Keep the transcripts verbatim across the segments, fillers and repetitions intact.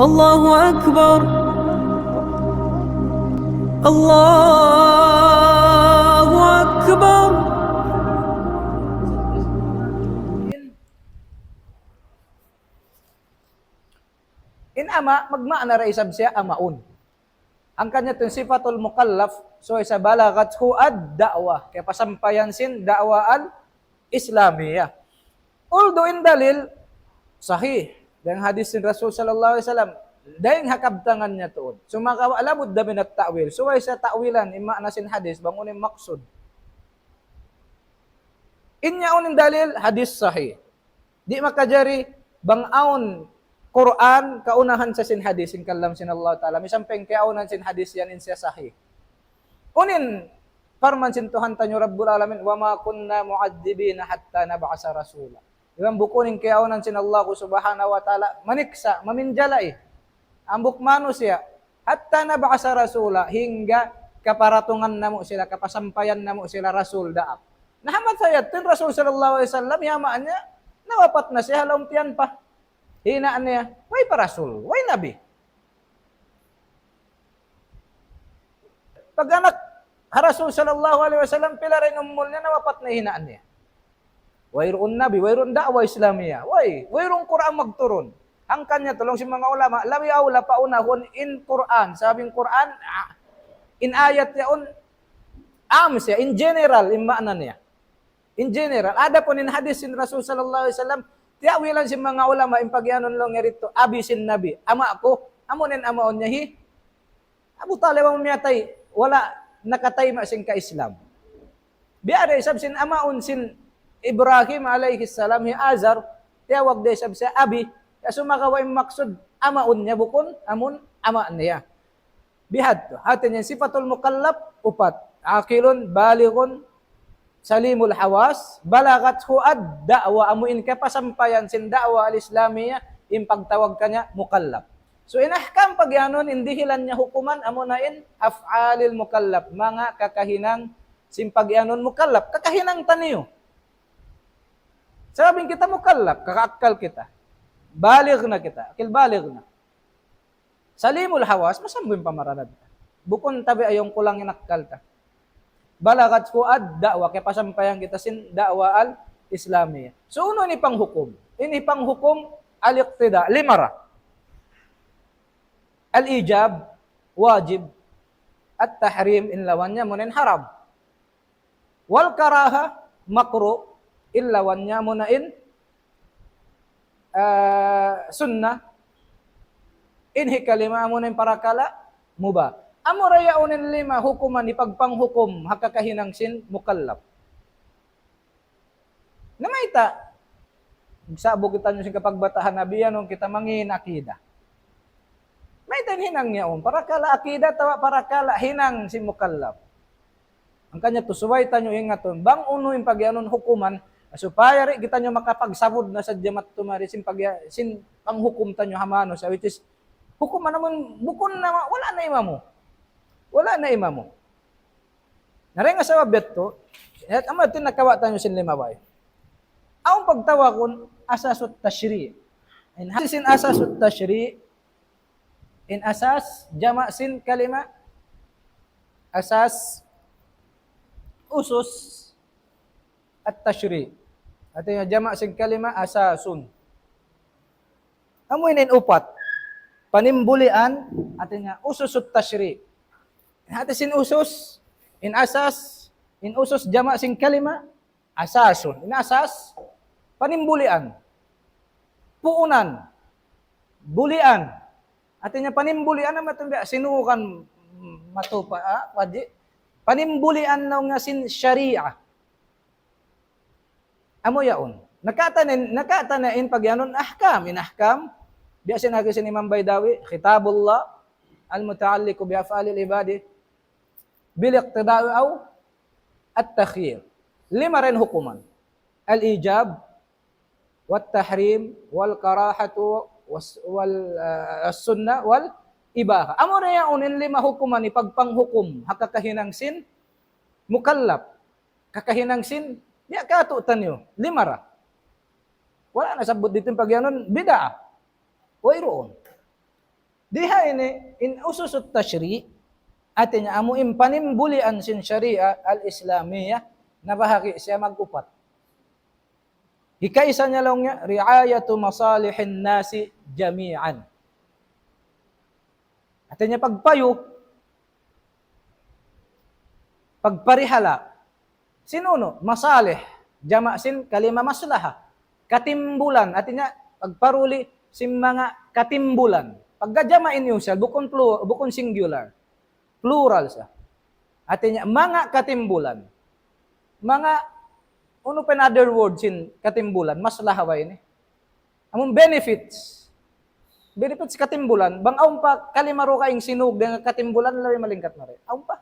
الله أكبر. الله أكبر. In ama', magmaana da isab siya amaun. Hangkan niya tuud sifatul mukallaf, subay sa balaghathu ad-da'wah, kiyapasampayan sin da'wah al-Islamiyah. Although in dalil, sahih. Dayn ha hadith sin Rasul sallallahu alayhi wasallam, dayn ha kabtangan niya tuud. Sumagawa' la budda min at-ta'wil. Subay sa ta'wilan, in maana sin hadith, bang unu in maksud. In yaun in dalil, hadith sahih. Di' makajari, bang awn Qur'an, kaunahan sa sin hadith, in kalam sin Allah Ta'ala. Misan pa in kiyaunahan sin hadith yan, in siya sahih. Unu in parman sin Tuhan taniyu Rabbul Alamin, وما كنا معذبين حتى نبعث رسولا. Iban bukun in kiyaunahan sin Allah Subhanahu wa Ta'ala, maniksa, maminjalai. Hambuuk manusiya', حتى نبعث رسولا, hangga kaparatungan namu' sila, kapasampayan namu' sila rasul daak. Na ha masa yadtu in Rasul sallallahu alayhi wasallam, ha masa niya, nawapat na siya ha lawm tiyan pa. Hinang niya, way pa rasul, way nabi. Pag-anak ha Rasul sallallahu alayhi wasallam, pila ra in umul niya, nawapat na in ina' niya. Wayruun nabi, wayruun da'wah Islamiyah, way, wayruun Qur'an magturun. Hangkan niya tuud laung sin manga ulama, labi awla paunahun in Qur'an. Sabab in Qur'an, ah, in ayat yaun, am siya, in general, in maana niya. In general, adapun in hadith sin Rasul sallallahu alayhi wasallam, tiya'wilan sin manga ulama, in pagiyanun laung niya didtu, abi sin nabi, ama' ku, amu in amaun niya hi Abu Talib amu miyatay, wala' nakatayma' sin ka-Islam. Biya' da isab sin amaun sin Ibrahim alayhi salam, hi Azar, tiyawag da isab siya abi, ya sumagawa' in maksud, amaun niya bukun, amun ama' niya. Bihadtu, hati niya sifatul mukallaf, upat. Aqilun, balighun, salimul hawas, balaghathu ad-da'wah, amu in kapasampayan sin da'wah al-Islamiyah, in pagtawag kaniya mukallaf. So, in ahkam pagiyanun, in dihilan niya hukuman, amuna in af'alil mukallaf, manga kakahinang sin pagiyanun mukallaf, kakahinang taniyu. Sabab in kita mukallaf, kakaakkal kita. Baligh na kita, akil baligh na. Salimul hawas, masambu in pamaranad ta. Bukun tabi' awn kulang in akkal ta. Balaghathu ad-da'wah, kiyapasampayan kita sin da'wah al-Islamiyah. So, unu in panghukum? In panghukum, al-iqtida, lima ra. Al-ijab, wajib. At-tahrim, in lawan niya, amuna in haram. Wal karaha, makruh, in lawan niya amuna in, ah, sunnah, in hikalima amuna in parakala' mubah. Amura yaun in lima hukuman hipagpanghukum ha kakahinang sin mukallaf. Na mayta', sa'bu kitaniyu sin kapagbatahan na biya' yaun kita mangī' in akida. Mayta' in hinang niya yaun, parakala' akida atawa parakala' hinang sin mukallaf. Hangkan niya tuud subay taniyu ingatun, bang unu in pagiyanun hukuman, supaya di' kitaniyu makapagsabud na sadja madtu mari sin pagya-, sin panghukum taniyu ha manusiya', which is, hukuman amun, bukun na, wala' na imamu. Wala' na imamu. Na dayn ha sabab yadtu, yat amu yadtu in nakawa' taniyu sin lima bay. Awn pagtawagun asasut tashri'. In hati sin asasut tashri', in asas, jama' sin kalima, asas, usus, at-tashri'. Hati niya jama' sin kalima, asasun. Amu ini in upat. Panimbulian, hati niya ususut tashri'. Hati sin usus, in asas, in usus jama' sin kalima, asasun. In asas, panimbulian. Puunan. Bulian. Hati niya panimbulian na matumbi, sinukan matupa, ah, wajib. Panimbulian na nga sin sharia. Amu yaun. Nakata na, nakata na in pagiyanun ahkam, in ahkam. Biya' sin agi sin Imam Baydawi, khitabullah, al-muta'alliqu bi af'alil ibadi, bil iqtida'i aw at-takhyir. Lima ra in hukuman. Al-ijab, wat tahrim, wal karahatu, was-, wal, ah, sunnah, wal ibaha. Amura yaun in lima hukuman hipagpanghukum ha kakahinang sin mukallaf. Kakahinang sin, biya' katu' taniyu, lima ra. Wala' nasabbut didtu in pagiyanun, bid'ah. Wayruun. Di ha ini, in ususut tashri', hatinya amu in panimbulian sin Sharia al-Islamiyah, nabahagi' siya mag-upat. Hikaisa niya laung niya, ri'ayatu masalihin nasi jami'an. Hatinya pagpayu, pagparihala. Sin unu, masalih, jama' sin kalima maslaha. Katimbulan, hatinya pagparuli sin manga katimbulan. Pagka jama' in usual, bukun plu-, bukun singular. Plural siya. Hatinya, manga katimbulan. Manga, unu pa in other word sin katimbulan, maslaha ba ini? Amun benefits. Benefits katimbulan, bang awn pa kalima dugaing sinug dayn ha katimbulan, labi malingkat mari. Awn pa.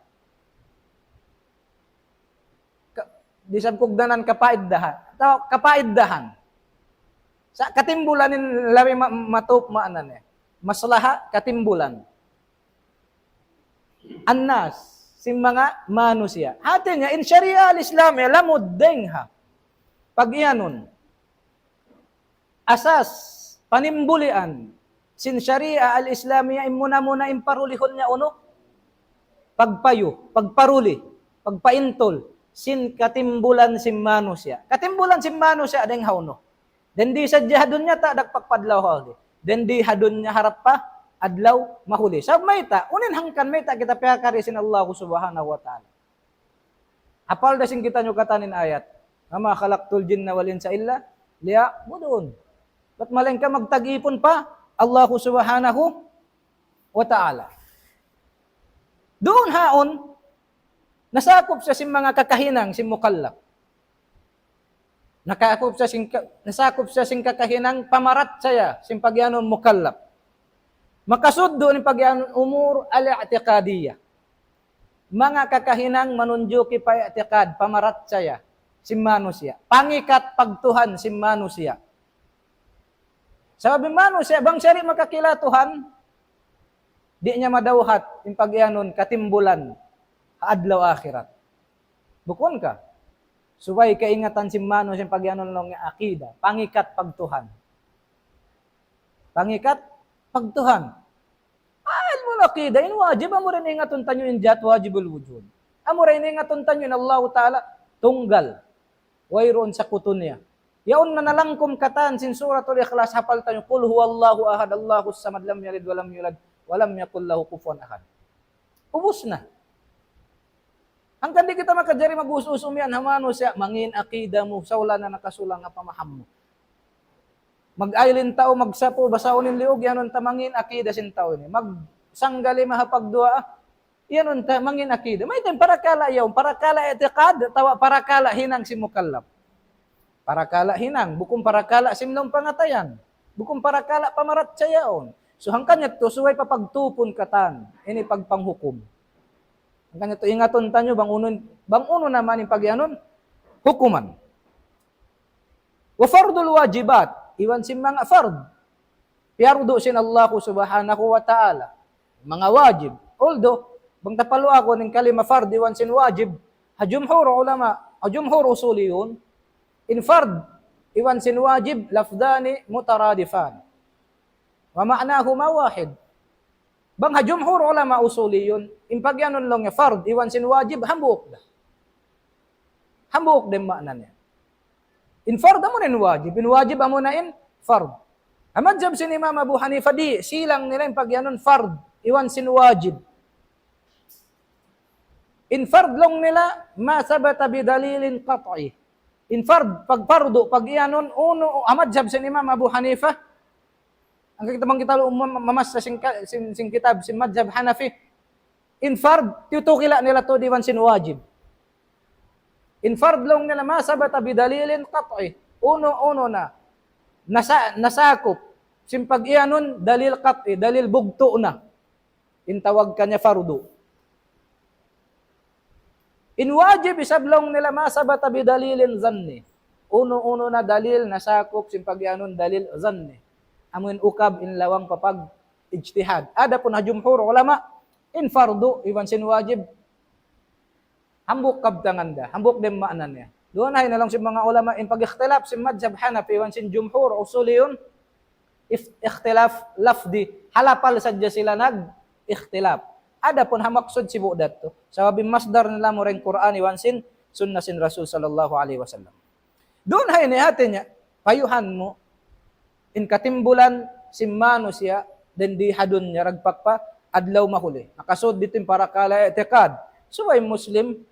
Ka-, di' isab kugdanan kapaiddahan. Atawa kapaiddahan. Sa' katimbulan in labi ma-, matup maana niya. Maslaha, katimbulan. Annas, sin manga manusiya'. Hatinya, in Sharia al-Islamiyah, lamud dayn ha pag-iyanun. Asas, panimbulian, sin Sharia al-Islamiyah, in muna-muna in parulihun niya unu? Pagpayu, pagparuli, pagpaintul, sin katimbulan sin manusiya'. Katimbulan sin manusiya' dayn ha unu? Dayn di sadja ha dunya ta dagpak pa adlaw ha huli. Dayn di ha dunya harap pa adlaw mahuli. Sabab mayta', unu in hangkan mayta' kita piyakari sin Allah Subhanahu wa Ta'ala. Hapal da sin kitaniyu katan in ayat. وما خلقت الجن والإنس إلا ليعبدون. Bat malaingkan magtag-ipun pa Allah Subhanahu wa Ta'ala. Duun haun, nasakup siya sin manga kakahinang sin mukallaf. Nakakup siya sin ka-, nasakup siya sin kakahinang pamarachaya sin pag-iyanun mukallaf. Makasud duun in pag-iyanun umur al-i'tiqadiyah. Manga kakahinang manunjuki pa i'tiqad, pamarachaya sin manusiya'. Pangikat pagtuhan sin manusiya'. Sabab in manusiya', bang siya di' makakila Tuhan, di' niya madawhat in pag-iyanun katimbulan ha adlaw akhirat. Bukun ka? Subay kaingatan sin manusiya' in pag-iyanun laung niya akida, pangikat pagtuhan. Pangikat pagtuhan. Ah, ilmu akida, in wajib, amura in ingatun taniyu in jat wajibul wujud. Amura in ingatun taniyu in Allahu Ta'ala, tunggal. Wayruun sakutu niya. Yaun na nalangkum katan sin Suratul Ikhlas, hapal taniyu, قل هو الله أحد الله الصمد لم يلد ولم يولد ولم يكن له كفوا أحد. Ubus na. Hangkan di' kita makajari mag-us-us umiyan ha manusiya', mangin akida mu, sa' wala' na nakasulang ha pamaham mu. Mag-ailin tau, magsapu, basaun in liug, iyanun ta mangin akida sin tau ini. Magsanggalima ha pagduwaa, iyanun ta mangin akida. Mayta' in parakala' yaun, parakala' i'tiqad, atawa parakala' hinang sin mukallaf. Parakala' hinang, bukun parakala' sin lawm pangatayan. Bukun parakala' pamarachaya yaun. So, hangkan yadtu, subay pa pagtupun katan, ini pagpanghukum. Hangkan yadtu, ingatun taniyu, bang unu, bang unu na man in pag-iyanun, hukuman. وفرض الواجبات, iban sin manga fard. Piyardu sin Allah Subhanahu wa Ta'ala. Manga wajib. Although, bang ta paluagun in kalima fard iban sin wajib, ha jumhur ulama, ha jumhur usuliyun, in fard iban sin wajib لفظان مترادفان ومعناهما واحد. Bang ha jumhur ulama usuliyun, in pag-iyanun laung niya fard iban sin wajib, hambuuk da. Hambuuk da in maana niya. In fard amuna in wajib, in wajib amuna in fard. Ha madhab sin Imam Abu Hanifa di', silang nila in pag-iyanun fard iban sin wajib. In fard laung nila, ما ثبت بدليل قطعي. In fard, pagpardu, pag-iyanun, unu, ha madhab sin Imam Abu Hanifa, hangkan kita, bang kita lu-, mam-, mamassa sin ka-, sin, sin kitab, sin madhab Hanafi. In fard, tiyutukila nila tuud iban sin wajib. In fard laung nila ما ثبت بدليل قطعي. Unu-unu na. Nasa-, nasakup. Sin pag-iyanun dalil qat'i, dalil bugtu' na. In tawag kaniya fardu. In wajib isab laung nila ما ثبت بدليل ظني. Unu-unu na dalil nasakup sin pag-iyanun dalil zanni. Amu in ukab in lawang pa pag-ijtihad. Adapun ha jumhur ulama, in fardu, iban sin wajib, hambuuk kabtangan da, hambuuk da in maana niya. Duun na in laung sin manga ulama, in pag-ikhtilaf sin madhab Hanafi, iban sin jumhur usuliyun, If-, ikhtilaf lafdi, ha lapal sadja sila nag-ikhtilaf. Adapun ha maksud sibu' da tu. Sabab in masdar nila amura in Qur'an iban sin sunnah sin Rasul sallallahu alayhi wasallam. Duun ha ini hati niya, payuhan mu, in katimbulan sin manusiya', dayn di ha dunya dagpak pa adlaw mahuli. Makasud ditu in parakala' i'tiqad. Subay Muslim,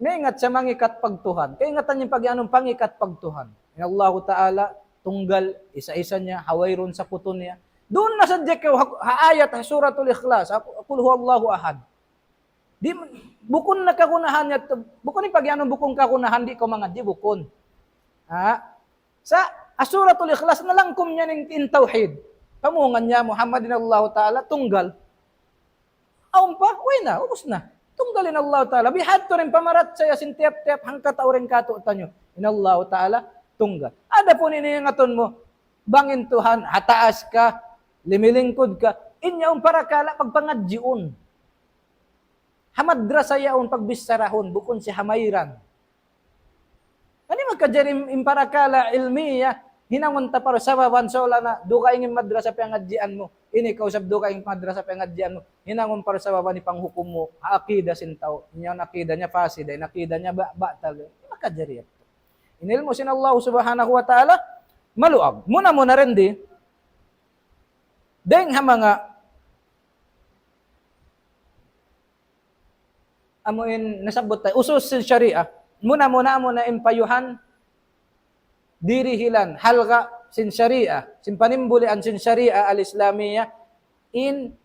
maingat siya mangikat pag Tuhan. Kaingatan niya in pag-iyanun pangikat pag Tuhan. In Allahu Ta'ala, tunggal, isa-isa niya, ha wayruun sakutu niya. Duun na sadja kaw ha, ha ayat, ha Suratul Ikhlas, ha Qul Huwallahu Ahad. Di', bukun na kagunahan niya, bukun in pag-iyanun, bukun kagunahan, di' kaw mangadji', bukun. Ha? Sa', ha Suratul Ikhlas, nalangkum niya in, in tawhid. Pamungan niya, Muhammad in Allahu Ta'ala, tunggal. Awn pa, way na, ubus na. Tunggal in Allahu Ta'ala. Bihadtu in pamarachaya sin tiyap-tiyap hangkatau dayn kātu'niyu. In Allahu Ta'ala, tunggal. Adapun ini in ngatun mu, bang in Tuhan, ha taas ka, limilingkud ka, in yaun parakala' pagpangadjiun. Ha madrasa yaun pagbichara-hun, bukun sin ha mayran. Di' makajari in, in parakala' ilmiya, hinangun ta parsababan sawla na, dugaing in madrasa piyangadjian mu. Ini kaw isab dugaing madrasa piyangadjian mu. Hinangun parsababan hipanghukum mu, ha akida sin tau. In yaun akida niya fasida, in akida niya ba-, batal. Di' makajari yadtu. In ilmu' sin Allah subhanahu wa ta'ala, maluag. Muna-muna dayn di, dayn ha manga amu in nasabbut ta, usus sin sharia. Muna-muna, muna in payuhan, dirihilan, halga' sin sharia, sin panimbulian sin sharia al-Islamiyah, in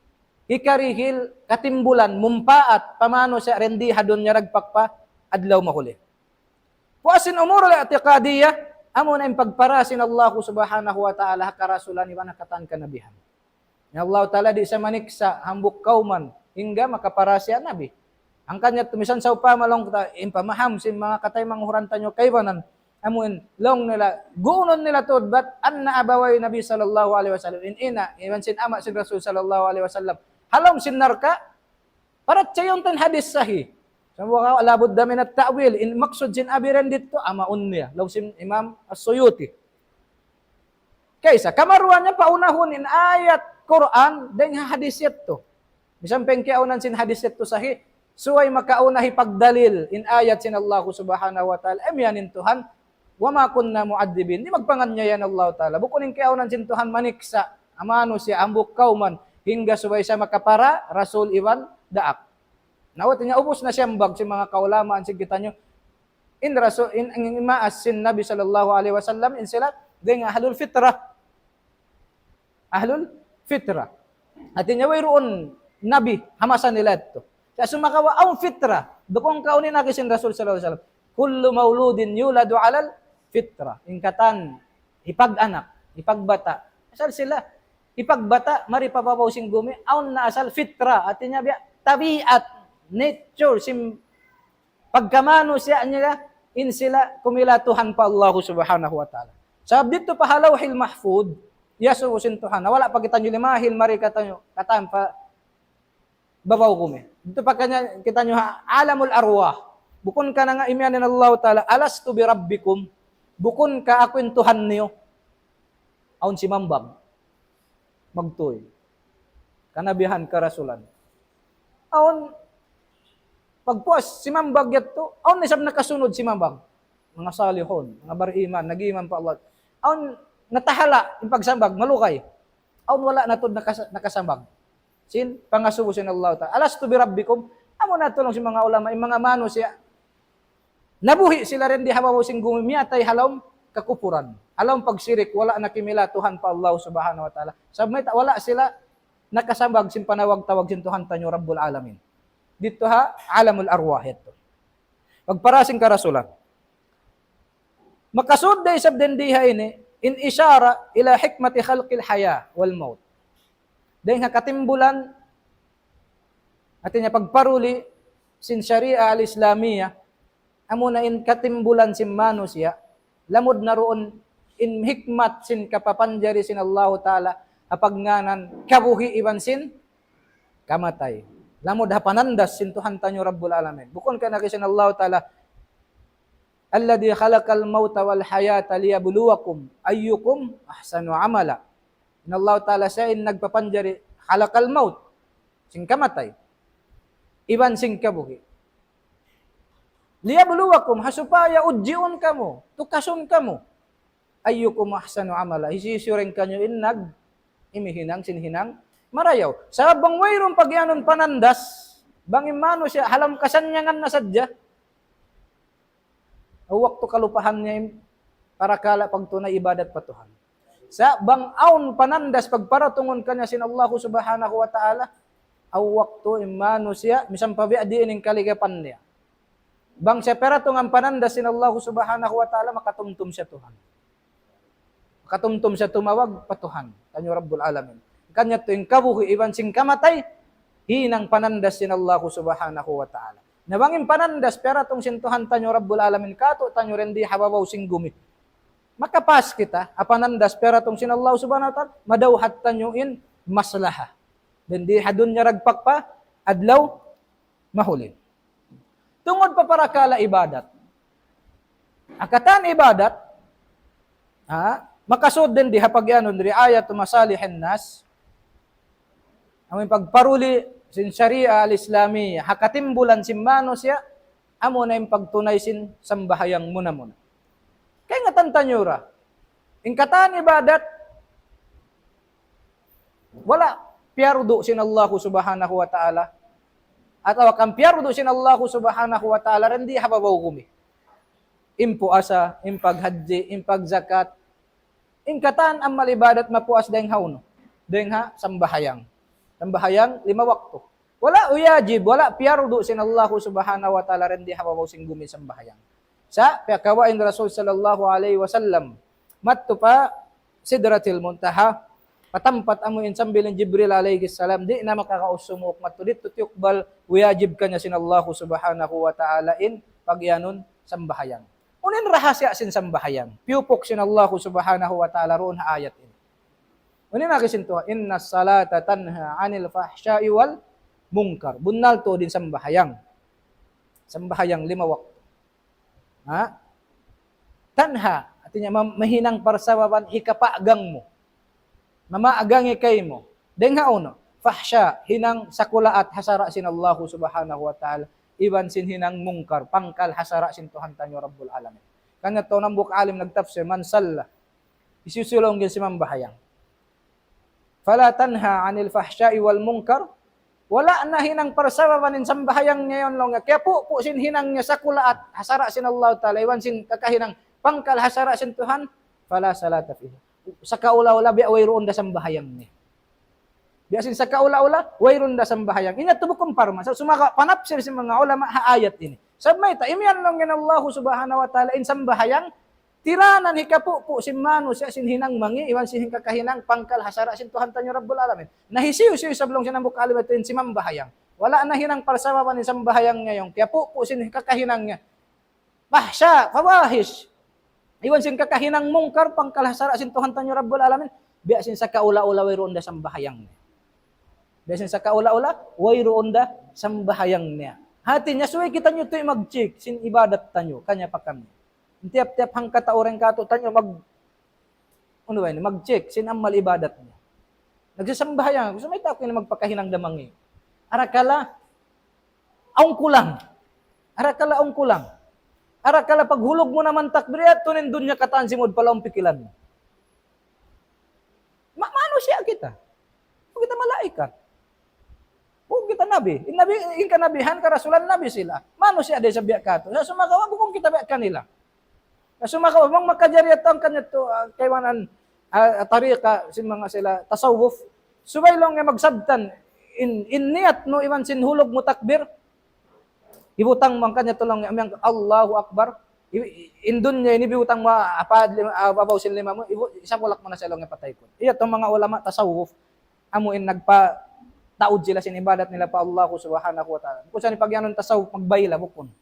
hikarihil katimbulan, mumpaat, pa manusiya' dayn di ha dunya dagpak pa adlaw mahuli. Puas sin umur al-i'tiqadiyah, amu na in pagpara sin Allah subhanahu wa ta'ala, ha karasulan iban ha katan kanabihan. In Allah Ta'ala di' sa maniksa hambuuk kawman, hangga makapara siya nabi. Hangkan niya tumisan sa upama laung ta, in pamaham sin manga kataymanghuran taniyu kaibanan. Amu in, laung nila, guunun nila tuud bat, anna abaway Nabi sallallahu alayhi wasallam. In ina', iban sin ama' sin Rasul sallallahu alayhi wasallam. Ha lawm sin narka', parachayahun ta in hadith sahih. Sa' wala budda min at-ta'wil. In maksud sin abi dayn ditu, amaun niya. Laung sin Imam As-Suyuti. Kaysa, kamaruwa niya paunahun in ayat Qur'an dayn ha hadith yadtu. Misan pa in kiyaunan sin hadith yadtu sahih, subay makauna hipagdalil in ayat sin Allah subhanahu wa ta'ala. Imiyan in Tuhan, وما كنا معذبين. Di' magpanganiaya in Allah ta'ala. Bukun in kiyaunan sin Tuhan maniksa ha manusiya' hambuuk kawman, hangga subay siya makapara, rasul iban daak. Na, hati niya ubus na siyambag sin manga kaulamaan sin kitaniyu. In Rasul, in, in, in maas sin Nabi sallallahu alayhi wasallam, in sila, dayn ha ahlul fitrah. Ahlul fitrah. Hati niya wayruun nabi, ha masa nila yadtu. Sa' sumagawa' awn fitrah, bukun kaw in agi sin Rasul sallallahu alayhi wasallam. كل مولود يولد على الفطرة. In katan, hipag-anak, hipagbata'. Asal sila, hipagbata', mari pa babaw sin gumi, awn na asal fitrah. Hati niya biya', tabiat, nature, sin pagkamanusiya' nila, in sila kumila Tuhan pa Allah subhanahu wa ta'ala. Sabab ditu pa ha Lawhil Mahfud, iyasubu sin Tuhan. Wala' pa kitaniyu limahil, mari kitaniyu, katan pa babaw gumi. Ditu pa kaniya kitaniyu ha alamul arwah. Bukun ka na nga imiyan in Allah ta'ala, ألست بربكم؟ Bukun ka aku in Tuhan niyu? Awn simambag. Magtuy. Kanabihan, karasulan. Awn, pagpuas, simambag yadtu, awn isab nakasunud simambag. Manga salihun, manga bariman, nag-iman pa Allah. Awn, natahala', in pagsambag, malugay. Awn wala' na tuud nakas-, nakasambag. Sin, pangasubu sin Allah ta'ala. ألست بربكم؟ Amu na tuud laung sin manga ulama, in manga manusiya', nabuhi' sila dayn di ha babaw sin gumi, miyatay ha lawm kakupuran. Ha lawm pagsirik, wala' na kimila Tuhan pa Allah subhanahu wa ta'ala. Sabab mayta', wala' sila nakasambag sin panawag-tawag sin Tuhan taniyu Rabbul Alamin. Ditu ha alamul arwah yadtu. Pagpara sin karasulan. Makasud da isab dayn di ha ini, in ishara ila hikmati khalqil haya wal maut. Dayn ha katimbulan, hati niya pagparuli sin sharia al-Islamiyah, amuna in katimbulan sin manusiya', lamud na duun in hikmat sin kapapanjari sin Allahu Ta'ala, ha pagngānan kabuhi' iban sin kamatay. Lamud ha panandas sin Tuhan taniyu Rabbul Alamin. Bukun ka na kiyawa sin Allahu Ta'ala, الذي خلق الموت والحياة ليبلوكم أيكم أحسن عملا. In Allah Ta'ala siya in nagpapanjari, خلق الموت, sin kamatay, iban sin kabuhi'. ليبلوكم, ha supaya udjiun kamu, tukasun kamu. أيكم أحسن عملا, hisiyu-siyu dayn kaniyu in nag-, imihinang sin hinang marayaw. Sabab bang wayruun pagiyanun panandas, bang in manusiya' ha lawm kasannyangan na sadja, awn waktu kalupahan niya in parakala' pagtunay ibadat pa Tuhan. Sa' bang awn panandas pagparatungun kaniya sin Allahu Subhanahu wa Ta'ala, awn waktu in manusiya', misan pa biya' diin in kaligapan niya, bang siya piyaratungan panandas sin Allahu Subhanahu wa Ta'ala, makatumtum siya Tuhan. Makatumtum siya tumawag pa Tuhan taniyu Rabbul Alamin. Hangkan yadtu in kabuhi' iban sin kamatay, hinang panandas sin Allahu Subhanahu wa Ta'ala. Na bang in panandas piyaratung sin Tuhan taniyu Rabbul Alamin kātu'niyu dayn di ha babaw sin gumi, makapas kita, ha panandas piyaratung sin Allahu Subhanahu wa Ta'ala, madawhat taniyu in maslaha dayn di ha dunya dagpak pa adlaw mahuli. Tungud pa parakala' ibadat. Ha katan ibadat, ha, makasud dayn di ha pagiyanun رعاية مصالح الناس, amu in pagparuli sin Sharia al-Islamiyya ha katimbulan sin manusiya', amuna in pagtunay sin sambahayang muna-muna. Kaingatan taniyu ra, in katan ibadat, wala' piyardu sin Allahu Subhanahu wa Ta'ala, atawa kan piyardu sin Allahu Subhanahu wa Ta'ala dayn di ha babaw gumi. In puasa, in paghajji, in pagzakat, in katan amal ibadat mapuas dayn ha unu? Dayn ha sambahayang. Sambahayang lima waktu. Wala' wajib, wala' piyardu sin Allahu Subhanahu wa Ta'ala dayn di ha babaw sin gumi sambahayang. Sa' piyakawa' in Rasul sallallahu alayhi wasallam madtu pa Sidratil Muntaha, pa tampat amu in sambil in Jibril alayhi salam, di' na makakausumuk madtu didtu, tiyukbal, wajib kaniya sin Allahu Subhanahu wa Ta'ala in pagiyanun sambahayang. Unu in rahasiya sin sambahayang? Piyupuk sin Allahu Subhanahu wa Ta'ala duun ha ayat ini. Unu in agi sin Tuhan? إن الصلاة تنهى عن الفحشاء والمنكر. Bunnal tuud in sambahayang. Sambahayang lima waktu. Ha? Tanha, hatinya ma-, mahinang parsababan hikapagang mu. Mamaagang kaymu. Dayn ha unu? Fahsha, hinang sakulaat ha sara' sin Allahu Subhanahu wa Ta'ala. Iban sin hinang mungkar, pangkal ha sara' sin Tuhan taniyu Rabbul Alamin. Hangkan yadtu in hambuuk alim nagtafsir, من صلى, hisiyu-siyu laung niya simambahayang, فلا تنهى عن الفحشاء والمنكر, wala' na hinang parsababan in sambahayang niya yan laung niya, kiyapupu' sin hinang niya sakulaat ha sara' sin Allahu Ta'ala, iban sin kakahinang pangkal ha sara' sin Tuhan, فلا صلاة فيها. Sakaula-ula biya' wayruun da sambahayang niya. Biya' sin sakaula-ula, wayruun da sambahayang. In yadtu bukun parman. Sa' sumagawa' panapsir sin manga ulama ha ayat ini. Sabab mayta', imiyan laung niya in Allahu Subhanahu wa Ta'ala, in sambahayang, tiranan hikapupu' sin manusiya' sin hinang mangi', iban sin kakahinang pangkal ha sara' sin Tuhan taniyu Rabbul Alamin. Na hisiyu-siyu isab laung sin hambuuk alim yadtu in simambahayang, wala' na hinang parsababan in sambahayang niya yan, kiyapupu' sin kakahinang niya fahsha, fawahish, iban sin kakahinang mungkar, pangkal ha sara' sin Tuhan taniyu Rabbul Alamin, biya' sin sakaula-ula wayruun da sambahayang niya. Biya' sin sakaula-ula wayruun da sambahayang niya. Hati niya, subay kitaniyu tuud mag-check sin ibadat taniyu, kanya pa kami. Tiyap-tiyap hangkatau dayn kātu'niyu mag-, unu ba ini, mag-check sin amal ibadat niya. Nagsasambahayang aku, sa' mayta' aku ini magpakahinang da mangi'. Arakala' awn kulang. Arakala' awn kulang. Arakala' paghulug mu naman takbir, yadtu na in dunya katan simud pa lawm pikilan mu. Ma-, manusiya' kita. Bukun kita malaikat. Bukun kita nabi. In nabi, in kanabihan, karasulan, nabi sila. Manusiya' da isab biya' kātu'. Sa' sumagawa', bukun kita biya' kanila. Sa' sumagawa', bang makajari yadtu hangkan yadtu, ah, kaibanan, ah, tariqa, sin manga sila tasawwuf. Subay laung niya magsabtan, in, in niyat mu, iban sin hulug mu takbir, hibutang mu hangkan yadtu laung niya, Allahu Akbar. I-, in dunya ini hibutang mu, apa, lima, ah, babaw sin lima mu, ibu-, isapulak mu na sa' laung niya pa taykud. Yadtu manga ulama tasawwuf, amu in nagpataud sila sin ibadat nila pa Allahu Subhanahu wa Ta'ala. Kunu' sa' in pagiyanun tasawwuf, magbayla, bukun.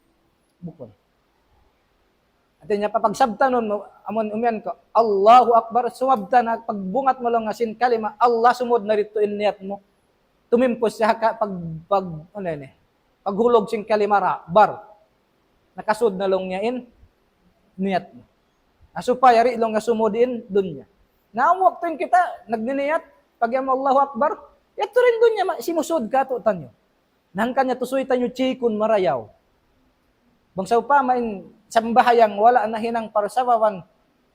Bukun. Hati niya, papagsabtanun mu, amun umiyan kaw, Allahu Akbar, sumabtan na, pagbungat mu laung niya sin kalima Allah, sumud na didtu in niyat mu. Tumimpus siya ka, pag, pag, unu ini, paghulug sin kalima ra, bar. Nakasud na laung niya in niyat mu. Na supaya di' laung niya sumud in dunya. Na amu waktu in kita nagniniyat, pag-iyan mu Allahu Akbar, yadtu da in dunya ma-, simusud katu'taniyu. Na hangkan niya tusuy taniyu chikun marayaw. Bang sawpama in sambahayang wala' nahinang parsababan,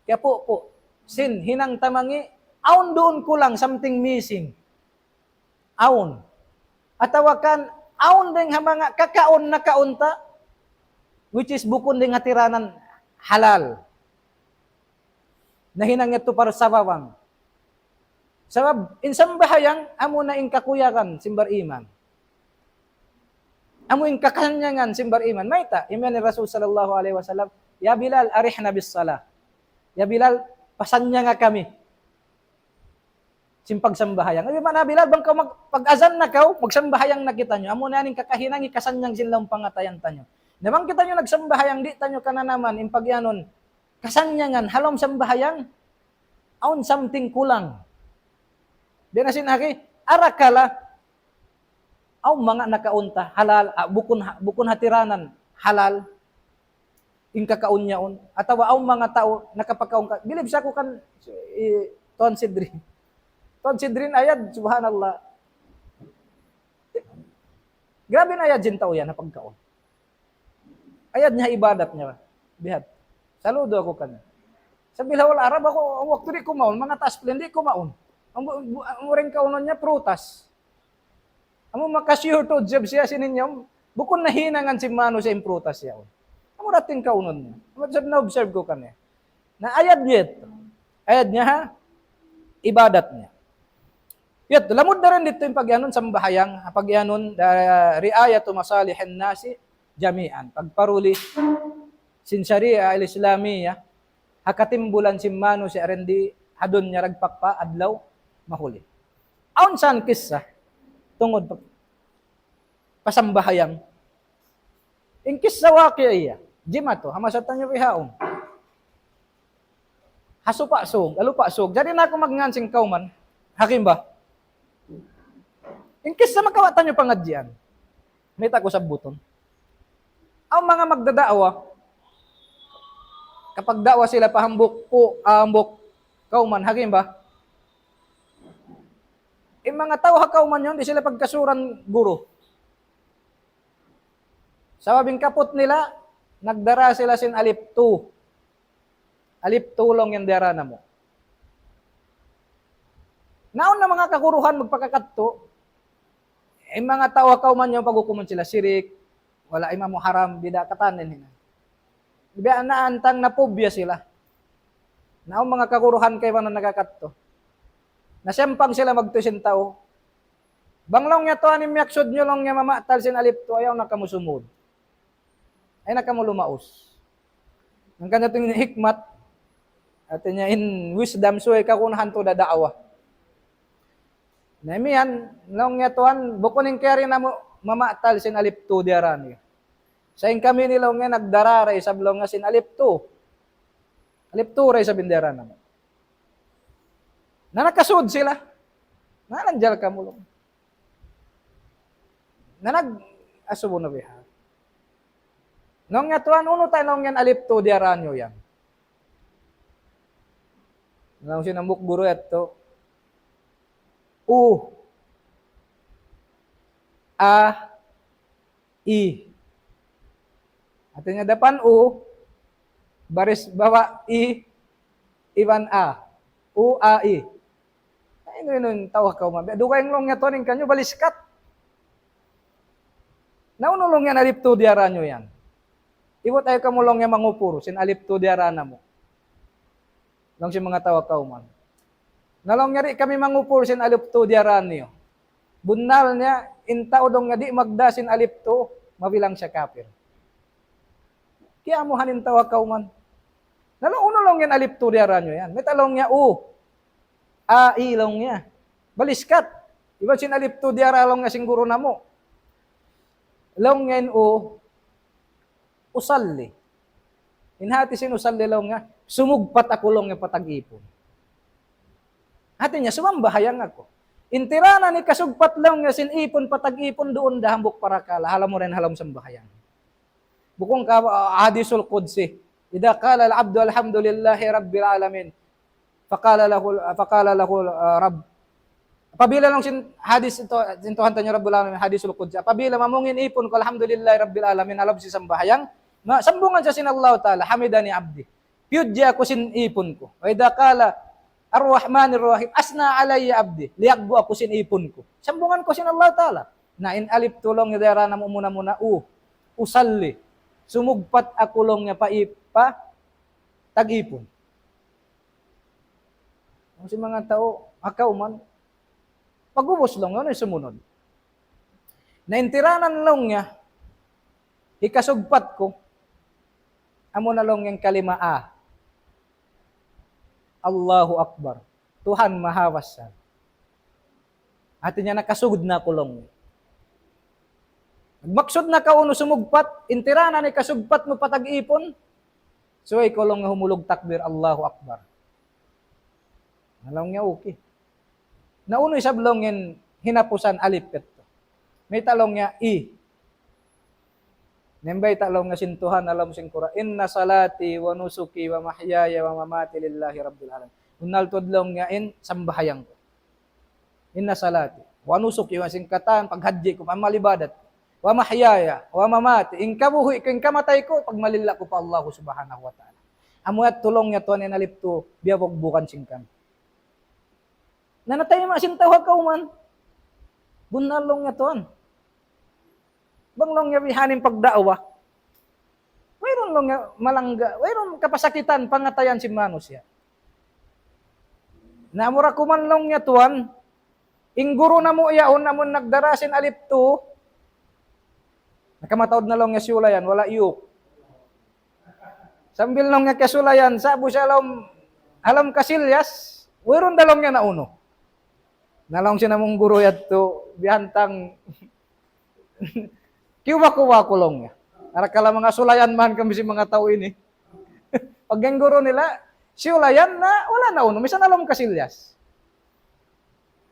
kiyapupu', sin hinang tamangi', awn duun kulang, something missing. Awn. Atawa kan, awn dayng ha manga kakaun nakaun ta, which is bukun dayng ha tiranan halal. Nahinang yadtu parsababan. Sabab, in sambahayang, amuna in kakuyagan sin bariman. Amu in kakannyangan sin bariman. Mayta', imiyan hi Rasul sallallahu alayhi wasallam, "Ya Bilal, arihna bis salah." "Ya Bilal, pasannanga kami sin pagsambahayang." Ay, mana Bilal, bang kaw mag-, pag-azan na kaw, magsambahayang na kitaniyu. Amuna yan in kakahinang hikasannyang sin lawm pangatayan taniyu. Na bang kitaniyu nagsambahayang, di' taniyu kananaman, in pag-iyanun, kasannyangan, ha lawm sambahayang, awn something kulang. Biya' na sin agi, arakala', awn manga nakaun ta, halal, ah, bukun ha-, bukun ha tiranan, halal. In kakaun niya yaun. Atawa awn manga tau nakapakaun ka. Bilib sa aku kan, eh, Tuan Sidri. Tuan Sidri in ayad, subhanallah. Grabi in ayad sin tau yan, ha pagkaun. Ayad niya ha ibadat niya. Biya' ha. Saludu aku kaniya. Sa' bilawal Arab aku, waktu di' ku mawn, manga tasplin di' ku mawn. Amu, amu, amu in kaunun niya, prutas. Amu maka-sure tuud siya sin inyum, bukun nahinangan sin manusiya' in prutas yaun. Amu da in kaunun niya. Amu sa' na-observe ku kaniya. Na ayad niya yadtu. Ayad niya ha ibadat niya. Yadtu, lamud da isab didtu in pag-iyanun sambahayang, pag-iyanun da ri'ayatu masalihin nasi jami'an. Pagparuli sin Sharia al-Islamiyah, ha katimbulan sin manusiya' di ha dunya dagpak pa adlaw mahuli. Awn sa kissa, tungud pa, pa sambahayang. In kissa waqi' iya. Jimatu, ha masa taniyu bihaun. Ha Supa' Sug, ha Lupa' Sug. Jari na aku magngan sin kawman. Ha Kimba. In kissa makawa' taniyu pangadjian. Mayta' ku sabbutun. Awn manga magdada'wa. Kapagda'wa sila pa hambuuk ku, ah, hambuuk kawman, ha Kimba. In manga tau ha kawman yaun, di' sila pagkasuran guru. Sabab in kaput nila, nagdara sila sin alip tu. Alip tu laung yan diyara namu'. Na awn na manga kaguruhan magpakakadtu, in manga tau ha kawman yaun paghukumun sila sirik, wala' imamu haram, bid'a katan yan hinang. Biya' na hantang napubiya sila. Na awn manga kaguruhan kaibanan nakakadtu. Nasiyampang sila magtuy sin tau. Bang laung niya tuwan in miyaksud niyu laung niya mamatal sin alip tu, ayaw na kamu sumud. Ayaw na kamu lumaus. Hangkan yadtu in hikmat, hati niya in wisdom, subay kagunahan tuud ha da'wa. Na imiyan, laung niya tuwan, bukun in kiyari namu' mamatal sin alip tu diyara niyu. Sa' in kami ini laung niya nagdara da isab laung niya sin alip tu. Alip tu da isab in diyara namu'. Na nakasud sila. Na nanjal kamu laung. Na nag-, asubu na biha. Laung niya tuwan, unu ta laung yan alip tu diyara niyu yan. Laung sin hambuuk guru yadtu. U. A. I. Hati niya dapan U, baris bawa' I, iban A. U, A, I. Ay, inu, inu, in tau ha kawman. Dugaing laung niya tuwan in kaniyu, baliskat. Na unu laung niya alip tu diyara niyu yan. Iwat ayaw kamu laung niya mangupur, sin alip tu diyara namu'. Laung sin manga tau ha kawman. Na laung niya di' kami mangupur sin alip tu diyara niyu. Bunnal niya, in tau laung niya di' magdā sin alip tu, mabilang siya kapir. Kiyamuhan in tau ha kawman. Na laung, unu laung niya in alip tu diyara niyu yan. Mayta' laung niya U. A, I laung niya. Baliskat. Iban sin alip tu diyara laung niya sin guru namu'. Laung niya in U. Usalli. In hāti sin usalli laung niya, sumugpat aku laung niya pa tag-ipun. Hāti niya, sumambahayang aku. In tiranan hikasugpat laung niya sin ipun pa tag-ipun duun da hambuuk parakala', ha lawm dayn ha lawm sambahayang. Bukun ka, ah, hadisul qudsi. إذا قال العبد الحمد لله رب العالمين، فقال له، فقال له، ah, Rabb. Apabila laung sin hadis ito, sin Tuhan taniyu Rabbul Alamin, hadisul Qudsi. Apabila mamung in ipun ku, "Alhamdulillahi Rabbil Alamin," ha lawm sin sambahayang, ma-, sambungan siya sin Allah Ta'ala, "Hamidani abdi." Piyudji aku sin ipun ku. وإذا قال الرحمن الرحيم أثنى علي عبدي. Liyaggu' aku sin ipun ku. Sambungan ku sin Allah Ta'ala. Na in alif tu laung niya diyara na muna-muna u. Usalli. Sumugpat aku laung niya pa ip-, pa tag-ipun. Amu sin manga tau, ha kawman, pag'ubus laung, unu in sumunud? Na in tiranan laung niya, hikasugpat ku, amu na laung in kalima a. Allahu Akbar. Tuhan Maha Basar. Hati niya nakasugud na aku laung. Maksud na kaw unu sumugpat, in tiranan hikasugpat mu pa tag-ipun, subay kaw laung humulug takbir, Allahu Akbar. Na laung niya, okay. Na unu isab laung in hinapusan alif yadtu? Mayta' laung niya i. Na in bayta' laung niya sin Tuhan ha lawm sin Qur'an, إن صلاتي ونسكي ومحياي ومماتي لله رب العالمين. Bunnal tuud laung niya in sambahayang ku. إن صلاتي ونسكي, iban sin katan paghadji ku, amal ibadat. ومحياي ومماتي, in kabuhi' ku, in kamatay ku, pagmalilla ku pa Allah Subhanahu wa Ta'ala. Amu yadtu laung niya tuwan in alif tu, biya' bugbugan sin kami. Na natayma' sin tau ha kawman. Bunnal laung niya tuwan. Bang laung niya bihaini in pagda'wa. Wayruun laung niya malangga, wayruun kapasakitan, pangatayan sin manusiya'. Na amura kuman laung niya tuwan, in guru namu' yaun amun nagdara sin alif tu, nakamataud na laung niya siyulayan, wala' iyuk. Sambil laung niya kasulayan, sa'bu siya ha lawm, ha lawm kasilyas, wayruun da laung niya naunu. Na laung sin amun guru yadtu, bihantang kiyuwa-kuwa ku laung niya. Arakala' manga sulayan man kami sin manga tau ini. Pag in guru nila, siyulayan na, wala' naunu, misan ha lawm kasilyas.